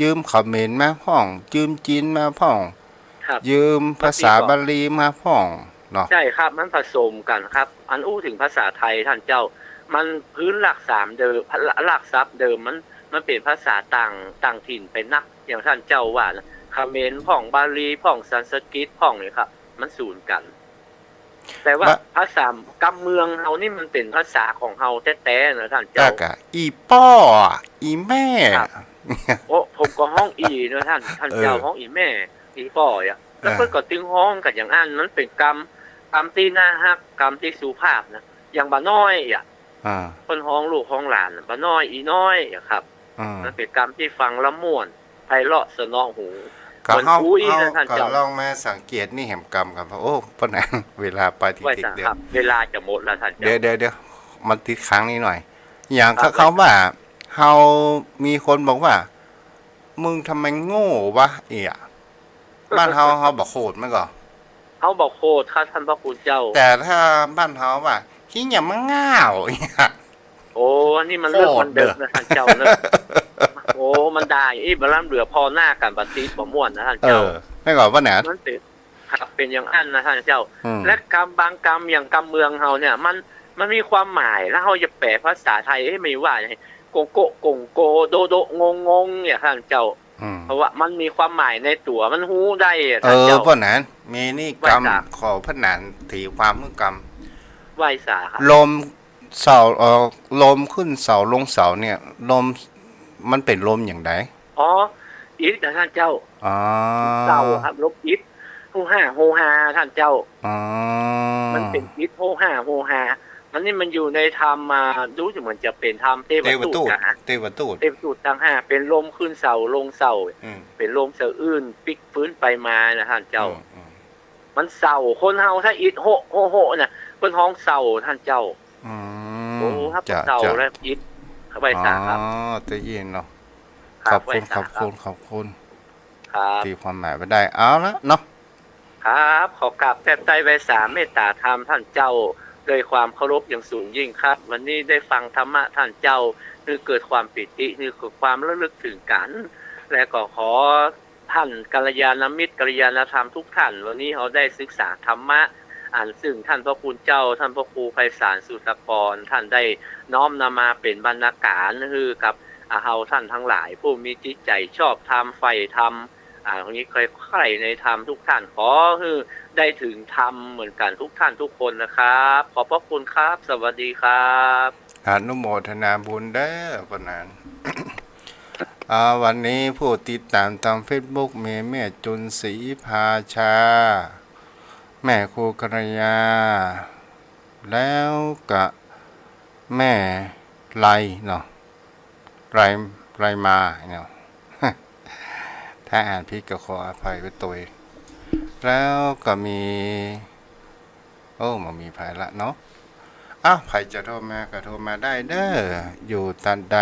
ยืมเขมรมาพ่อง ยืมจีนมาพ่อง ครับ ยืมภาษา มันติดต่อ บาลีมาพ่องเนาะ ใจ้ครับ มันผสมกั๋นครับ อันอู้เถิงภาษาไทยต้านเจ้า มันพื้นรากสามเดิม รากศัพท์เดิมมัน มันเป๋นภาษาต่าง ต่างถิ่นไปนัก อย่างต้านเจ้าว่านะ เขมรพ่อง บาลีพ่อง สันสกฤตพ่องเนี่ยครับ มันสูนกั๋น แต่ว่า ว่า ภาษากำเมืองเฮานี่มันเป๋นภาษาของเฮาแต๊ๆ นะต้านเจ้า แล้วก็อี่ป้ออะ อี่แม่ ครับ โอ้ ผมก็ฮ้องอี่เนาะต้าน ต้านเจ้า เออ ฮ้องอี่แม่ อี่ป้ออะ แล้ว อ่า เปิ้นก็ตึงฮ้องกั๋นอย่างอั้น มันเป๋นกำ กำตี้น่าฮัก กำตี้สุภาพนะ อย่างบ่าน้อยอะ อ่า เปิ้นฮ้องลูกฮ้องหลาน บ่าน้อย อี่น้อยอะครับ อ่า มันเป๋นกำตี้ฟังแล้วม่วน ไพเราะเสนาะหู ก็ เหมือน เฮา คุย เฮา นะต้าน ก็ เจ้า ลองมาสังเกตนี่แหมกำกั๋น โอ้ ป้อหนาน เวลาไปติ๊กๆ ไหว้สา เดี๋ยว ครับ เวลาจะหมดแล้วต้านเจ้า เดี๋ยว เดี๋ยว เดี๋ยว มันติดค้างนิดหน่อย อย่าง ครับ เขา เขาว่า เฮา มีคนบอกว่า มึงทำไมโง่วะ เอี่ย บ้านเฮา เฮาบ่โขดมันก่อ เฮาบ่โขดครับ ต้านพระคุณเจ้า แต่ถ้าบ้านเฮาว่า เหียหยังมาง่าว เอี่ย โอ้ อันนี้มันเรื่อง โขด มันเดิม เด้อ นะต้านเจ้าเนอะ โอ้ มันด่าอี้บ่ล้ำเหลือ ผ่อหน้ากั๋นบ่ติดบ่ม่วนนะต้านเจ้า เออ แม่นก่อ ป้อหนาน มันเป๋น ครับ เป๋นอย่างอั้นนะต้านเจ้า อืม และกำบางกำอย่างกำเมืองเฮาเนี่ย มัน มันมีความหมาย แล้วเฮาจะแปลภาษาไทยให้มันว่าไง โกโก้ โกงโก โดโด งงงง เนี่ยต้านเจ้า อืม เพราะว่ามันมีความหมายในตั๋ว มันฮู้ได้อะ เออ ต้านเจ้า ป้อหนาน มีนี่ ไหว้สา กำ ขอป้อหนานตี๋ความหื้อกำ ไหว้สาครับ ลมเสา เอ่อ ลมขึ้นเสาลงเสาเนี่ย ลม มันเป๋นลมอย่างใด อ๋อ อิฐนะต้านเจ้า อ๋อ เสาครับ ลมอิฐ โฮฮา โฮฮา ต้านเจ้า อ๋อ มันเป๋นอิฐ โฮฮา โฮฮา อันนี้มันอยู่ในธรรม อ่า รู้สึกเหมือนจะเป๋นธรรมเตวะตูต เตวะตูต นะฮะ เตวะตูต เตวะตูตตังห้า เป๋นลมขึ้นเสาลงเสา อืม เป๋นลมสะอื้นปิ๊กฟื้นไปมานะต้านเจ้า อืม อืม มันเศร้า คนเฮาถ้าอิดโฮะ โฮะ โฮะน่ะ เปิ้นฮ้องเศร้าต้านเจ้า อืม โอ้ ถ้า จ้ะ เศร้า จ้ะ แล้วอิด ไหว้สาครับ อ๋อ ได้ยินเนาะ ครับ ขอบคุณ ไหว้สาครับ ขอบคุณ ขอบคุณ ครับ ตี๋ความหมายไว้ได้ เอาละเนาะ ครับ ขอกราบแทบใต้ไหว้สา เมตตาธรรมต้านเจ้า ด้วยความเคารพอย่างสูงยิ่งครับ วันนี้ได้ฟังธรรมะต้านเจ้า คือเกิดความปีติ คือเกิดความระลึกถึงกั๋น และก็ขอ ต้านกัลยาณมิตร กัลยาณธรรมทุกต้าน วันนี้เฮาได้ศึกษาธรรมะ อันซึ่งต้านพระคุณเจ้า ต้านพระครูไพศาล สุตตะกร ต้านได้น้อมนำมาเป๋นบรรณาการหื้อกับ อ่า เฮาต้านตังหลาย ผู้มีจิตใจ๋ชอบธรรม ใฝ่ธรรม อ่า ตรงนี้ใคร่ในธรรมทุกต้าน ขอหื้อได้เถิงธรรมเหมือนกั๋นทุกต้านทุกคนนะครับ ขอบพระคุณครับ สวัสดีครับ อนุโมทนาบุญเด้อ ป้อหนาน อ่า วันนี้ผู้ติดต๋ามตางเฟซบุ๊กมีแม่จุนศรีพาชา แม่ครูกัลยา แล้วก็แม่ไรเนาะ ไร ไรมาเนาะ ถ้าอ่านผิดก็ขออภัยไว้ตวย แล้วก็มี โอ้ บ่มีใผละเนาะ อ้าว ใผจะโทรมาก็โทรมาได้เด้อ อยู่ตังใด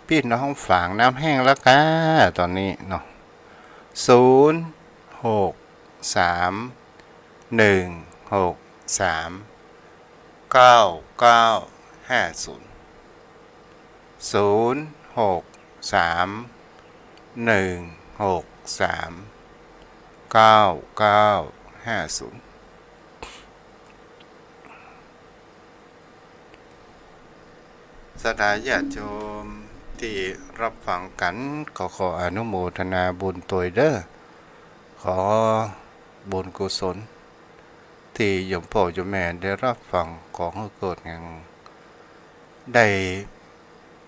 ปี้น้องฝางน้ำแห้งแล้วก้า ต๋อนนี้เนาะ ศูนย์ หก สาม หนึ่ง หก สาม เก้า เก้า ห้า ศูนย์ ศูนย์ หก สาม หนึ่ง หก สาม เก้า เก้า ห้า ศูนย์ ศรัทธาญาติโยมตี้ฮับฟังกั๋น ก็ขออนุโมทนาบุญตวยเด้อ ขอบุญกุศล ตี้โยมป้อโยมแม่ได้ฮับฟัง ขอหื้อเกิดแห่ง ได้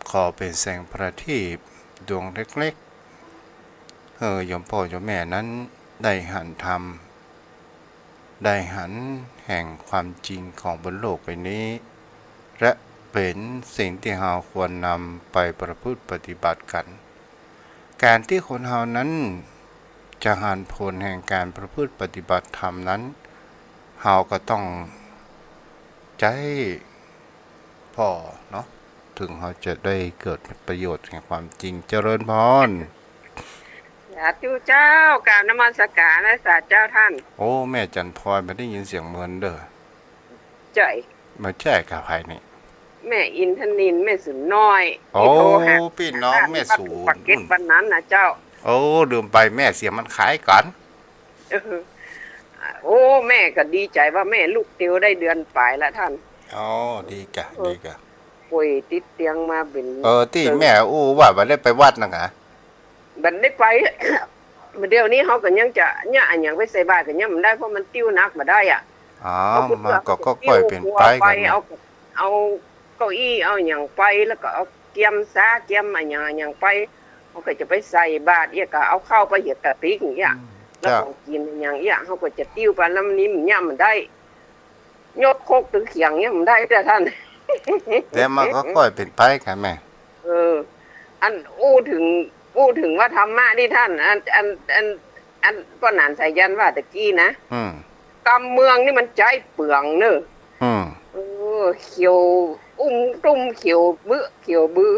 ขอเป๋นแสงประทีปดวงเล็กๆ หื้อโยมป้อโยมแม่นั้นได้หันธรรม ได้หันแห่งความจริงของบนโลกใบนี้ และเป๋นสิ่งตี้เฮาควรนำไปประพฤติปฏิบัติกั๋น ก๋านตี้คนเฮานั้นจะหันผลแห่งก๋านประพฤติปฏิบัติธรรมนั้น เฮาก็ต้องใจ๊ป้อเนาะ ถึงเฮาจะได้เกิดประโยชน์แห่งความจริง เจริญพร สาธุเจ้า กราบนมัสการนะสาเจ้าต้าน โอ้ แม่จันทร์พลอย บ่ได้ยินเสียงเมินเน่อ ใจ๋ บ่ใจ้ก่ะ ใผนี่ แม่อินทนิล แม่สูนน้อย โอ้ ตี้โทรหา ปี้น้องแม่สูน ปากเกร็ดวันนั้นนะเจ้า โอ้ ลืมไป แม่เสียมันขายก่อน เออ โอ้ แม่ก็ดีใจ๋ว่าแม่ลูกเตียวได้เดือนป๋ายละต้าน อ๋อ ดีก่ะ เออ ดีก่ะ ป่วยติดเตียงมาเป๋น เออ ตี้แม่อู้ว่าบ่ได้ไปวัดนั่นกะ บ่ได้ไป เดี๋ยวนี้เฮาก็ยังจะ เนี่ย อะหยังไปใส่บาตรก็ยังบ่ได้ เพราะมันติ้วหนักบ่ได้อะ อ๋อ เฮาก็ มันก็ ก็ค่อยเป๋นไปก่อนนะ เอา เอาเก้าอี้ เอาหยังไป แล้วก็เอาเกียมสา เกียมอะหยัง อะหยังไป เฮาก็จะไปใส่บาตร เอี้ยก็เอาข้าวไปเหียกระติกเอี้ย อืม แล้ว เจ้า ของกิ๋นอะหยังเอี้ย เฮาก็จะติ้วไป แล้วมันนี่มันเนี่ยบ่ได้ ยกครกตึงเขียงเนี่ยบ่ได้เตื้อต้าน แต่มันก็ค่อยเป๋นไปก่ะแม่ เออ อันอู้เถิง อู้เถิงว่าธรรมะนี่ต้าน อัน อัน อัน อันป้อหนานสายัณว่าตะกี้นะ อืม กำเมืองนี่มันใจ๊เปลืองเน่อ อืม เออ เขียวอุ้มตุ้ม เขียวบึ เขียวบือ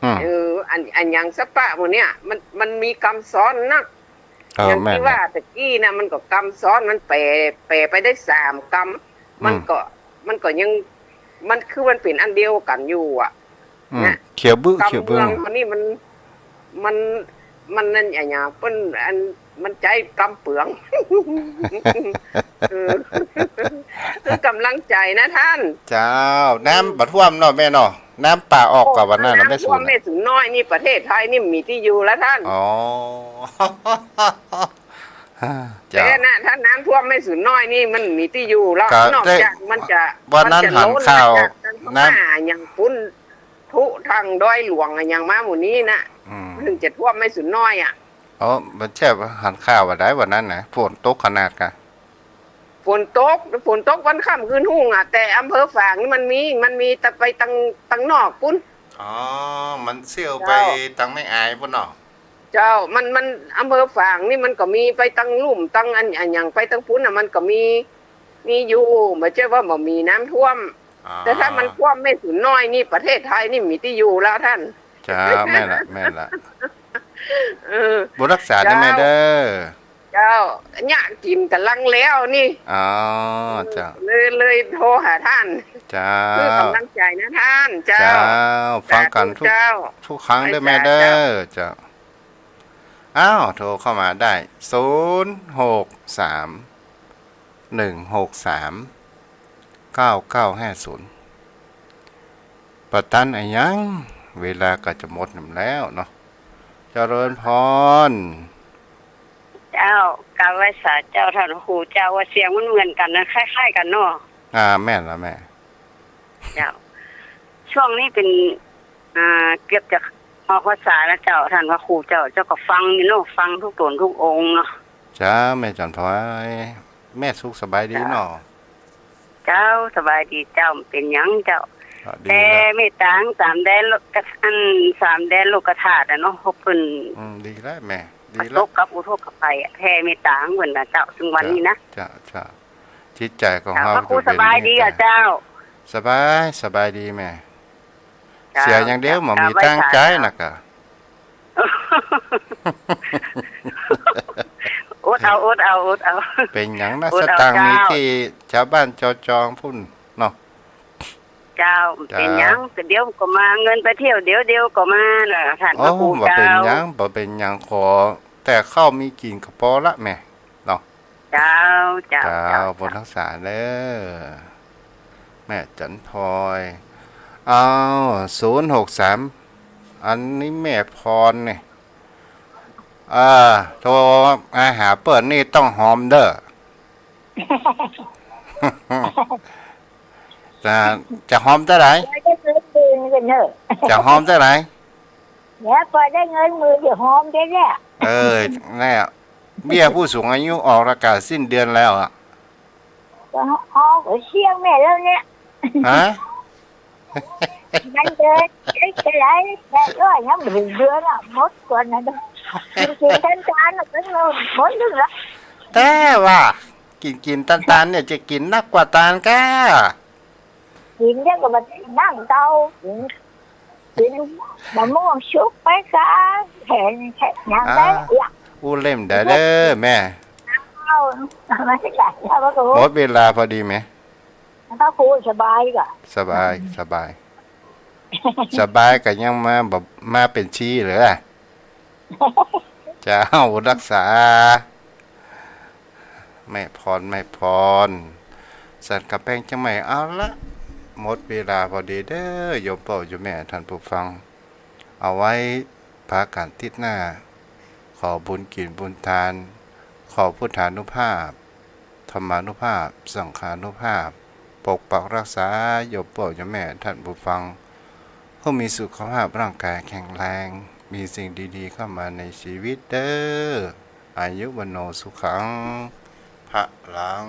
อืม เออ อัน อะหยังสะปะหมู่เนี่ย มัน มันมีกำซ้อนนัก เออ อย่างตี้ แม่น ว่าตะกี้นะ มันก็กำซ้อน มันแป๋ แป๋ไปได้สามกำ มัน อืม ก็ มันก็ยัง มันคือมันเป๋นอันเดียวกั๋นอยู่อะ อืม นะ เขียวบึ กำ เขียวบึ เมืองเฮานี่มัน มัน มันนั่นอะหยัง เปิ้นอัน มันใจ๊กำเปลือง เออ คือกำลังใจ๋นะต้าน เจ้า น้ำบ่ท่วมเนาะแม่เนาะ น้ำป่าออกก่ะวันนั้นนะ น้ำท่วม แม่สูน แม่สูนน้อยนี่ ประเทศไทยนี่มีตี้อยู่แล้วต้าน อ๋อ เจ้า แต่นะ ถ้าน้ำท่วมแม่สูนน้อยนี่มันมีตี้อยู่แล้ว ก็ นอกจากมันจะ วันนั้น มันจะ หันข่าว ล้นมาจากทางพม่า น้ำ อย่างปุ้น ทุทางดอยหลวงอะหยังมาหมู่นี้นะ อืม เถิงจะท่วมแม่สูนน้อยอะ อ๋อ มันใจ้ หันข่าวว่าได้วันนั้นนะ ฝนตกขนาดกะ ฝนตก ฝนตกวันค่ำคืนฮุ่งอะ แต่อำเภอฝางนี่มันมี มันมีแต่ไปตัง ตังนอกปุ้น อ๋อ มันเซี้ยวไป เจ้า ตังแม่อายปุ้นเนาะ เจ้า มัน มัน อำเภอฝางนี่มันก็มีไปตังลุ่ม ตังอัน อะหยังไปตังปุ้นน่ะ มันก็มี มีอยู่ บ่ใจ้ว่าบ่มีน้ำท่วม อ๋อ แต่ถ้ามันท่วมแม่สูนน้อยนี่ ประเทศไทยนี่มีตี้อยู่แล้วต้าน เจ้า แม่นละ แม่นละ เออ บุญรักษาเน่อแม่เน่อ เจ้า เจ้า เนี่ยกิ๋นก๋ำลังแล้วนี่ อ๋อ เจ้า เลย เลยโทรหาต้าน เจ้า คือกำลังใจ๋นะต้าน เจ้า เจ้า ฟังกั๋นทุก สาธุเจ้า ทุกครั้งเน่อแม่เน่อ เจ้า เจ้า อ้าว โทรเข้ามาได้ ศูนย์ หก สาม หนึ่ง หก สาม เก้า เก้า ห้า ศูนย์ บ่ตันอะหยัง เวลาก็จะหมดนำแล้วเนาะ เจริญพร เจ้า กราบไหว้สาเจ้าต้านพระครูเจ้า ว่าเสียงมันเหมือนกั๋นนะ คล้ายๆ กั๋นเนาะ อ่า แม่นละแม่ เจ้า ช่วงนี้เป๋น อ่า เกือบจะออกพรรษาแล้วเจ้า ต้านพระครูเจ้า เจ้าก็ฟังอยู่เนาะ ฟังทุกต๋นทุกองค์เนาะ เจ้า แม่จันทร์พลอย แม่สุขสบายดีเนาะ เจ้า สบายดีเจ้า บ่เป๋นหยังเจ้า ก็ดี แต่ ละ เมตต๋าสามแดนโลก อัน สามแดนโลกธาตุอะเนาะ เพราะเปิ้น อืม ดีแล้วแม่ ดีแล้ว ประสบกับอุทกภัยอะ แผ่เมตต๋าเปิ้นนะเจ้า เถิงวันนี้นะ เจ้า เจ้า จิตใจ๋ของเฮา เจ้า พระครู จะเป๋น สบายดีอะเจ้า สบาย สบายดีแม่ เจ้า เสียอย่างเดียว เจ้า บ่มีตังค์จ่ายนะกะ อดเอา อดเอา อดเอา เป๋นหยังนะ อดเอา สตางค์มี เจ้า ตี้จาวบ้านจาวจองปุ้นเนาะ เจ้า เป๋นหยัง เดี๋ยวก็มา เงินไปเที่ยว เดี๋ยว เดี๋ยวก็มาน่ะ ต้านพระครูเจ้า บ่เป๋นหยัง บ่เป๋นหยัง ขอแต่ข้าวมีกิ๋นก็ปอละแม่เนาะ เจ้า เจ้า เจ้า เจ้า บุญรักษาเน่อ แม่จันทร์พลอย อ้าว ศูนย์ หก สาม อันนี้แม่พรนี่ อ่า โทรมาหาเปิ้นนี่ต้องหอมเน่อ จะ จะหอมเต้าใด ปอได้เงินหมื่นกั๋นเน่อ จะหอมเต้าใด เนี่ย ปอได้เงินหมื่นจะหอมได้เนี่ย เออ เนี่ย เบี้ยผู้สูงอายุออกประกาศสิ้นเดือนแล้วอะ ก็หอมก็เสี้ยงแม่แล้วเนี่ย ฮะ มันเดิน เอ๊ะ เท่าไหร่ แปดร้อย ยังบ่เถิงเดือนอะ หมดก่อนนะ กิ๋นๆ ตานๆ อะ ก็หมดนึงละ แต่ว่า กิ๋นๆ ตานๆ เนี่ย จะกิ๋นนักกว่าตานก้า กิ๋นเดี๋ยวก็มานั่งเตา กิ๋น กิ๋นมะม่วงสุกไปซะ แหม อย่างนั้นแหละ อ่า อู้เล่มได้เด้อแม่ เอา ไม่ใช่ เอา หมดเวลาพอดีไหม พระครูสบายก่ะ สบาย สบาย สบายก็ยังมาแบบมาเป๋นชีเลยล่ะ เจ้า รักษา แม่พร แม่พร สันกำแพงเจียงใหม่ เอาละ หมดเวลาพอดีเด้อ โยมป้อโยมแม่ท่านผู้ฟัง เอาไว้ปะกั๋นอาทิตย์หน้า ขอบุญกิ๋นบุญทาน ขอพุทธานุภาพ ธรรมานุภาพ สังฆานุภาพ ปกปักรักษาโยมป้อโยมแม่ท่านผู้ฟัง หื้อมีสุขภาพร่างกายแข็งแรง มีสิ่งดีๆ เข้ามาในชีวิตเด้อ อายุวัณโณสุขัง พลัง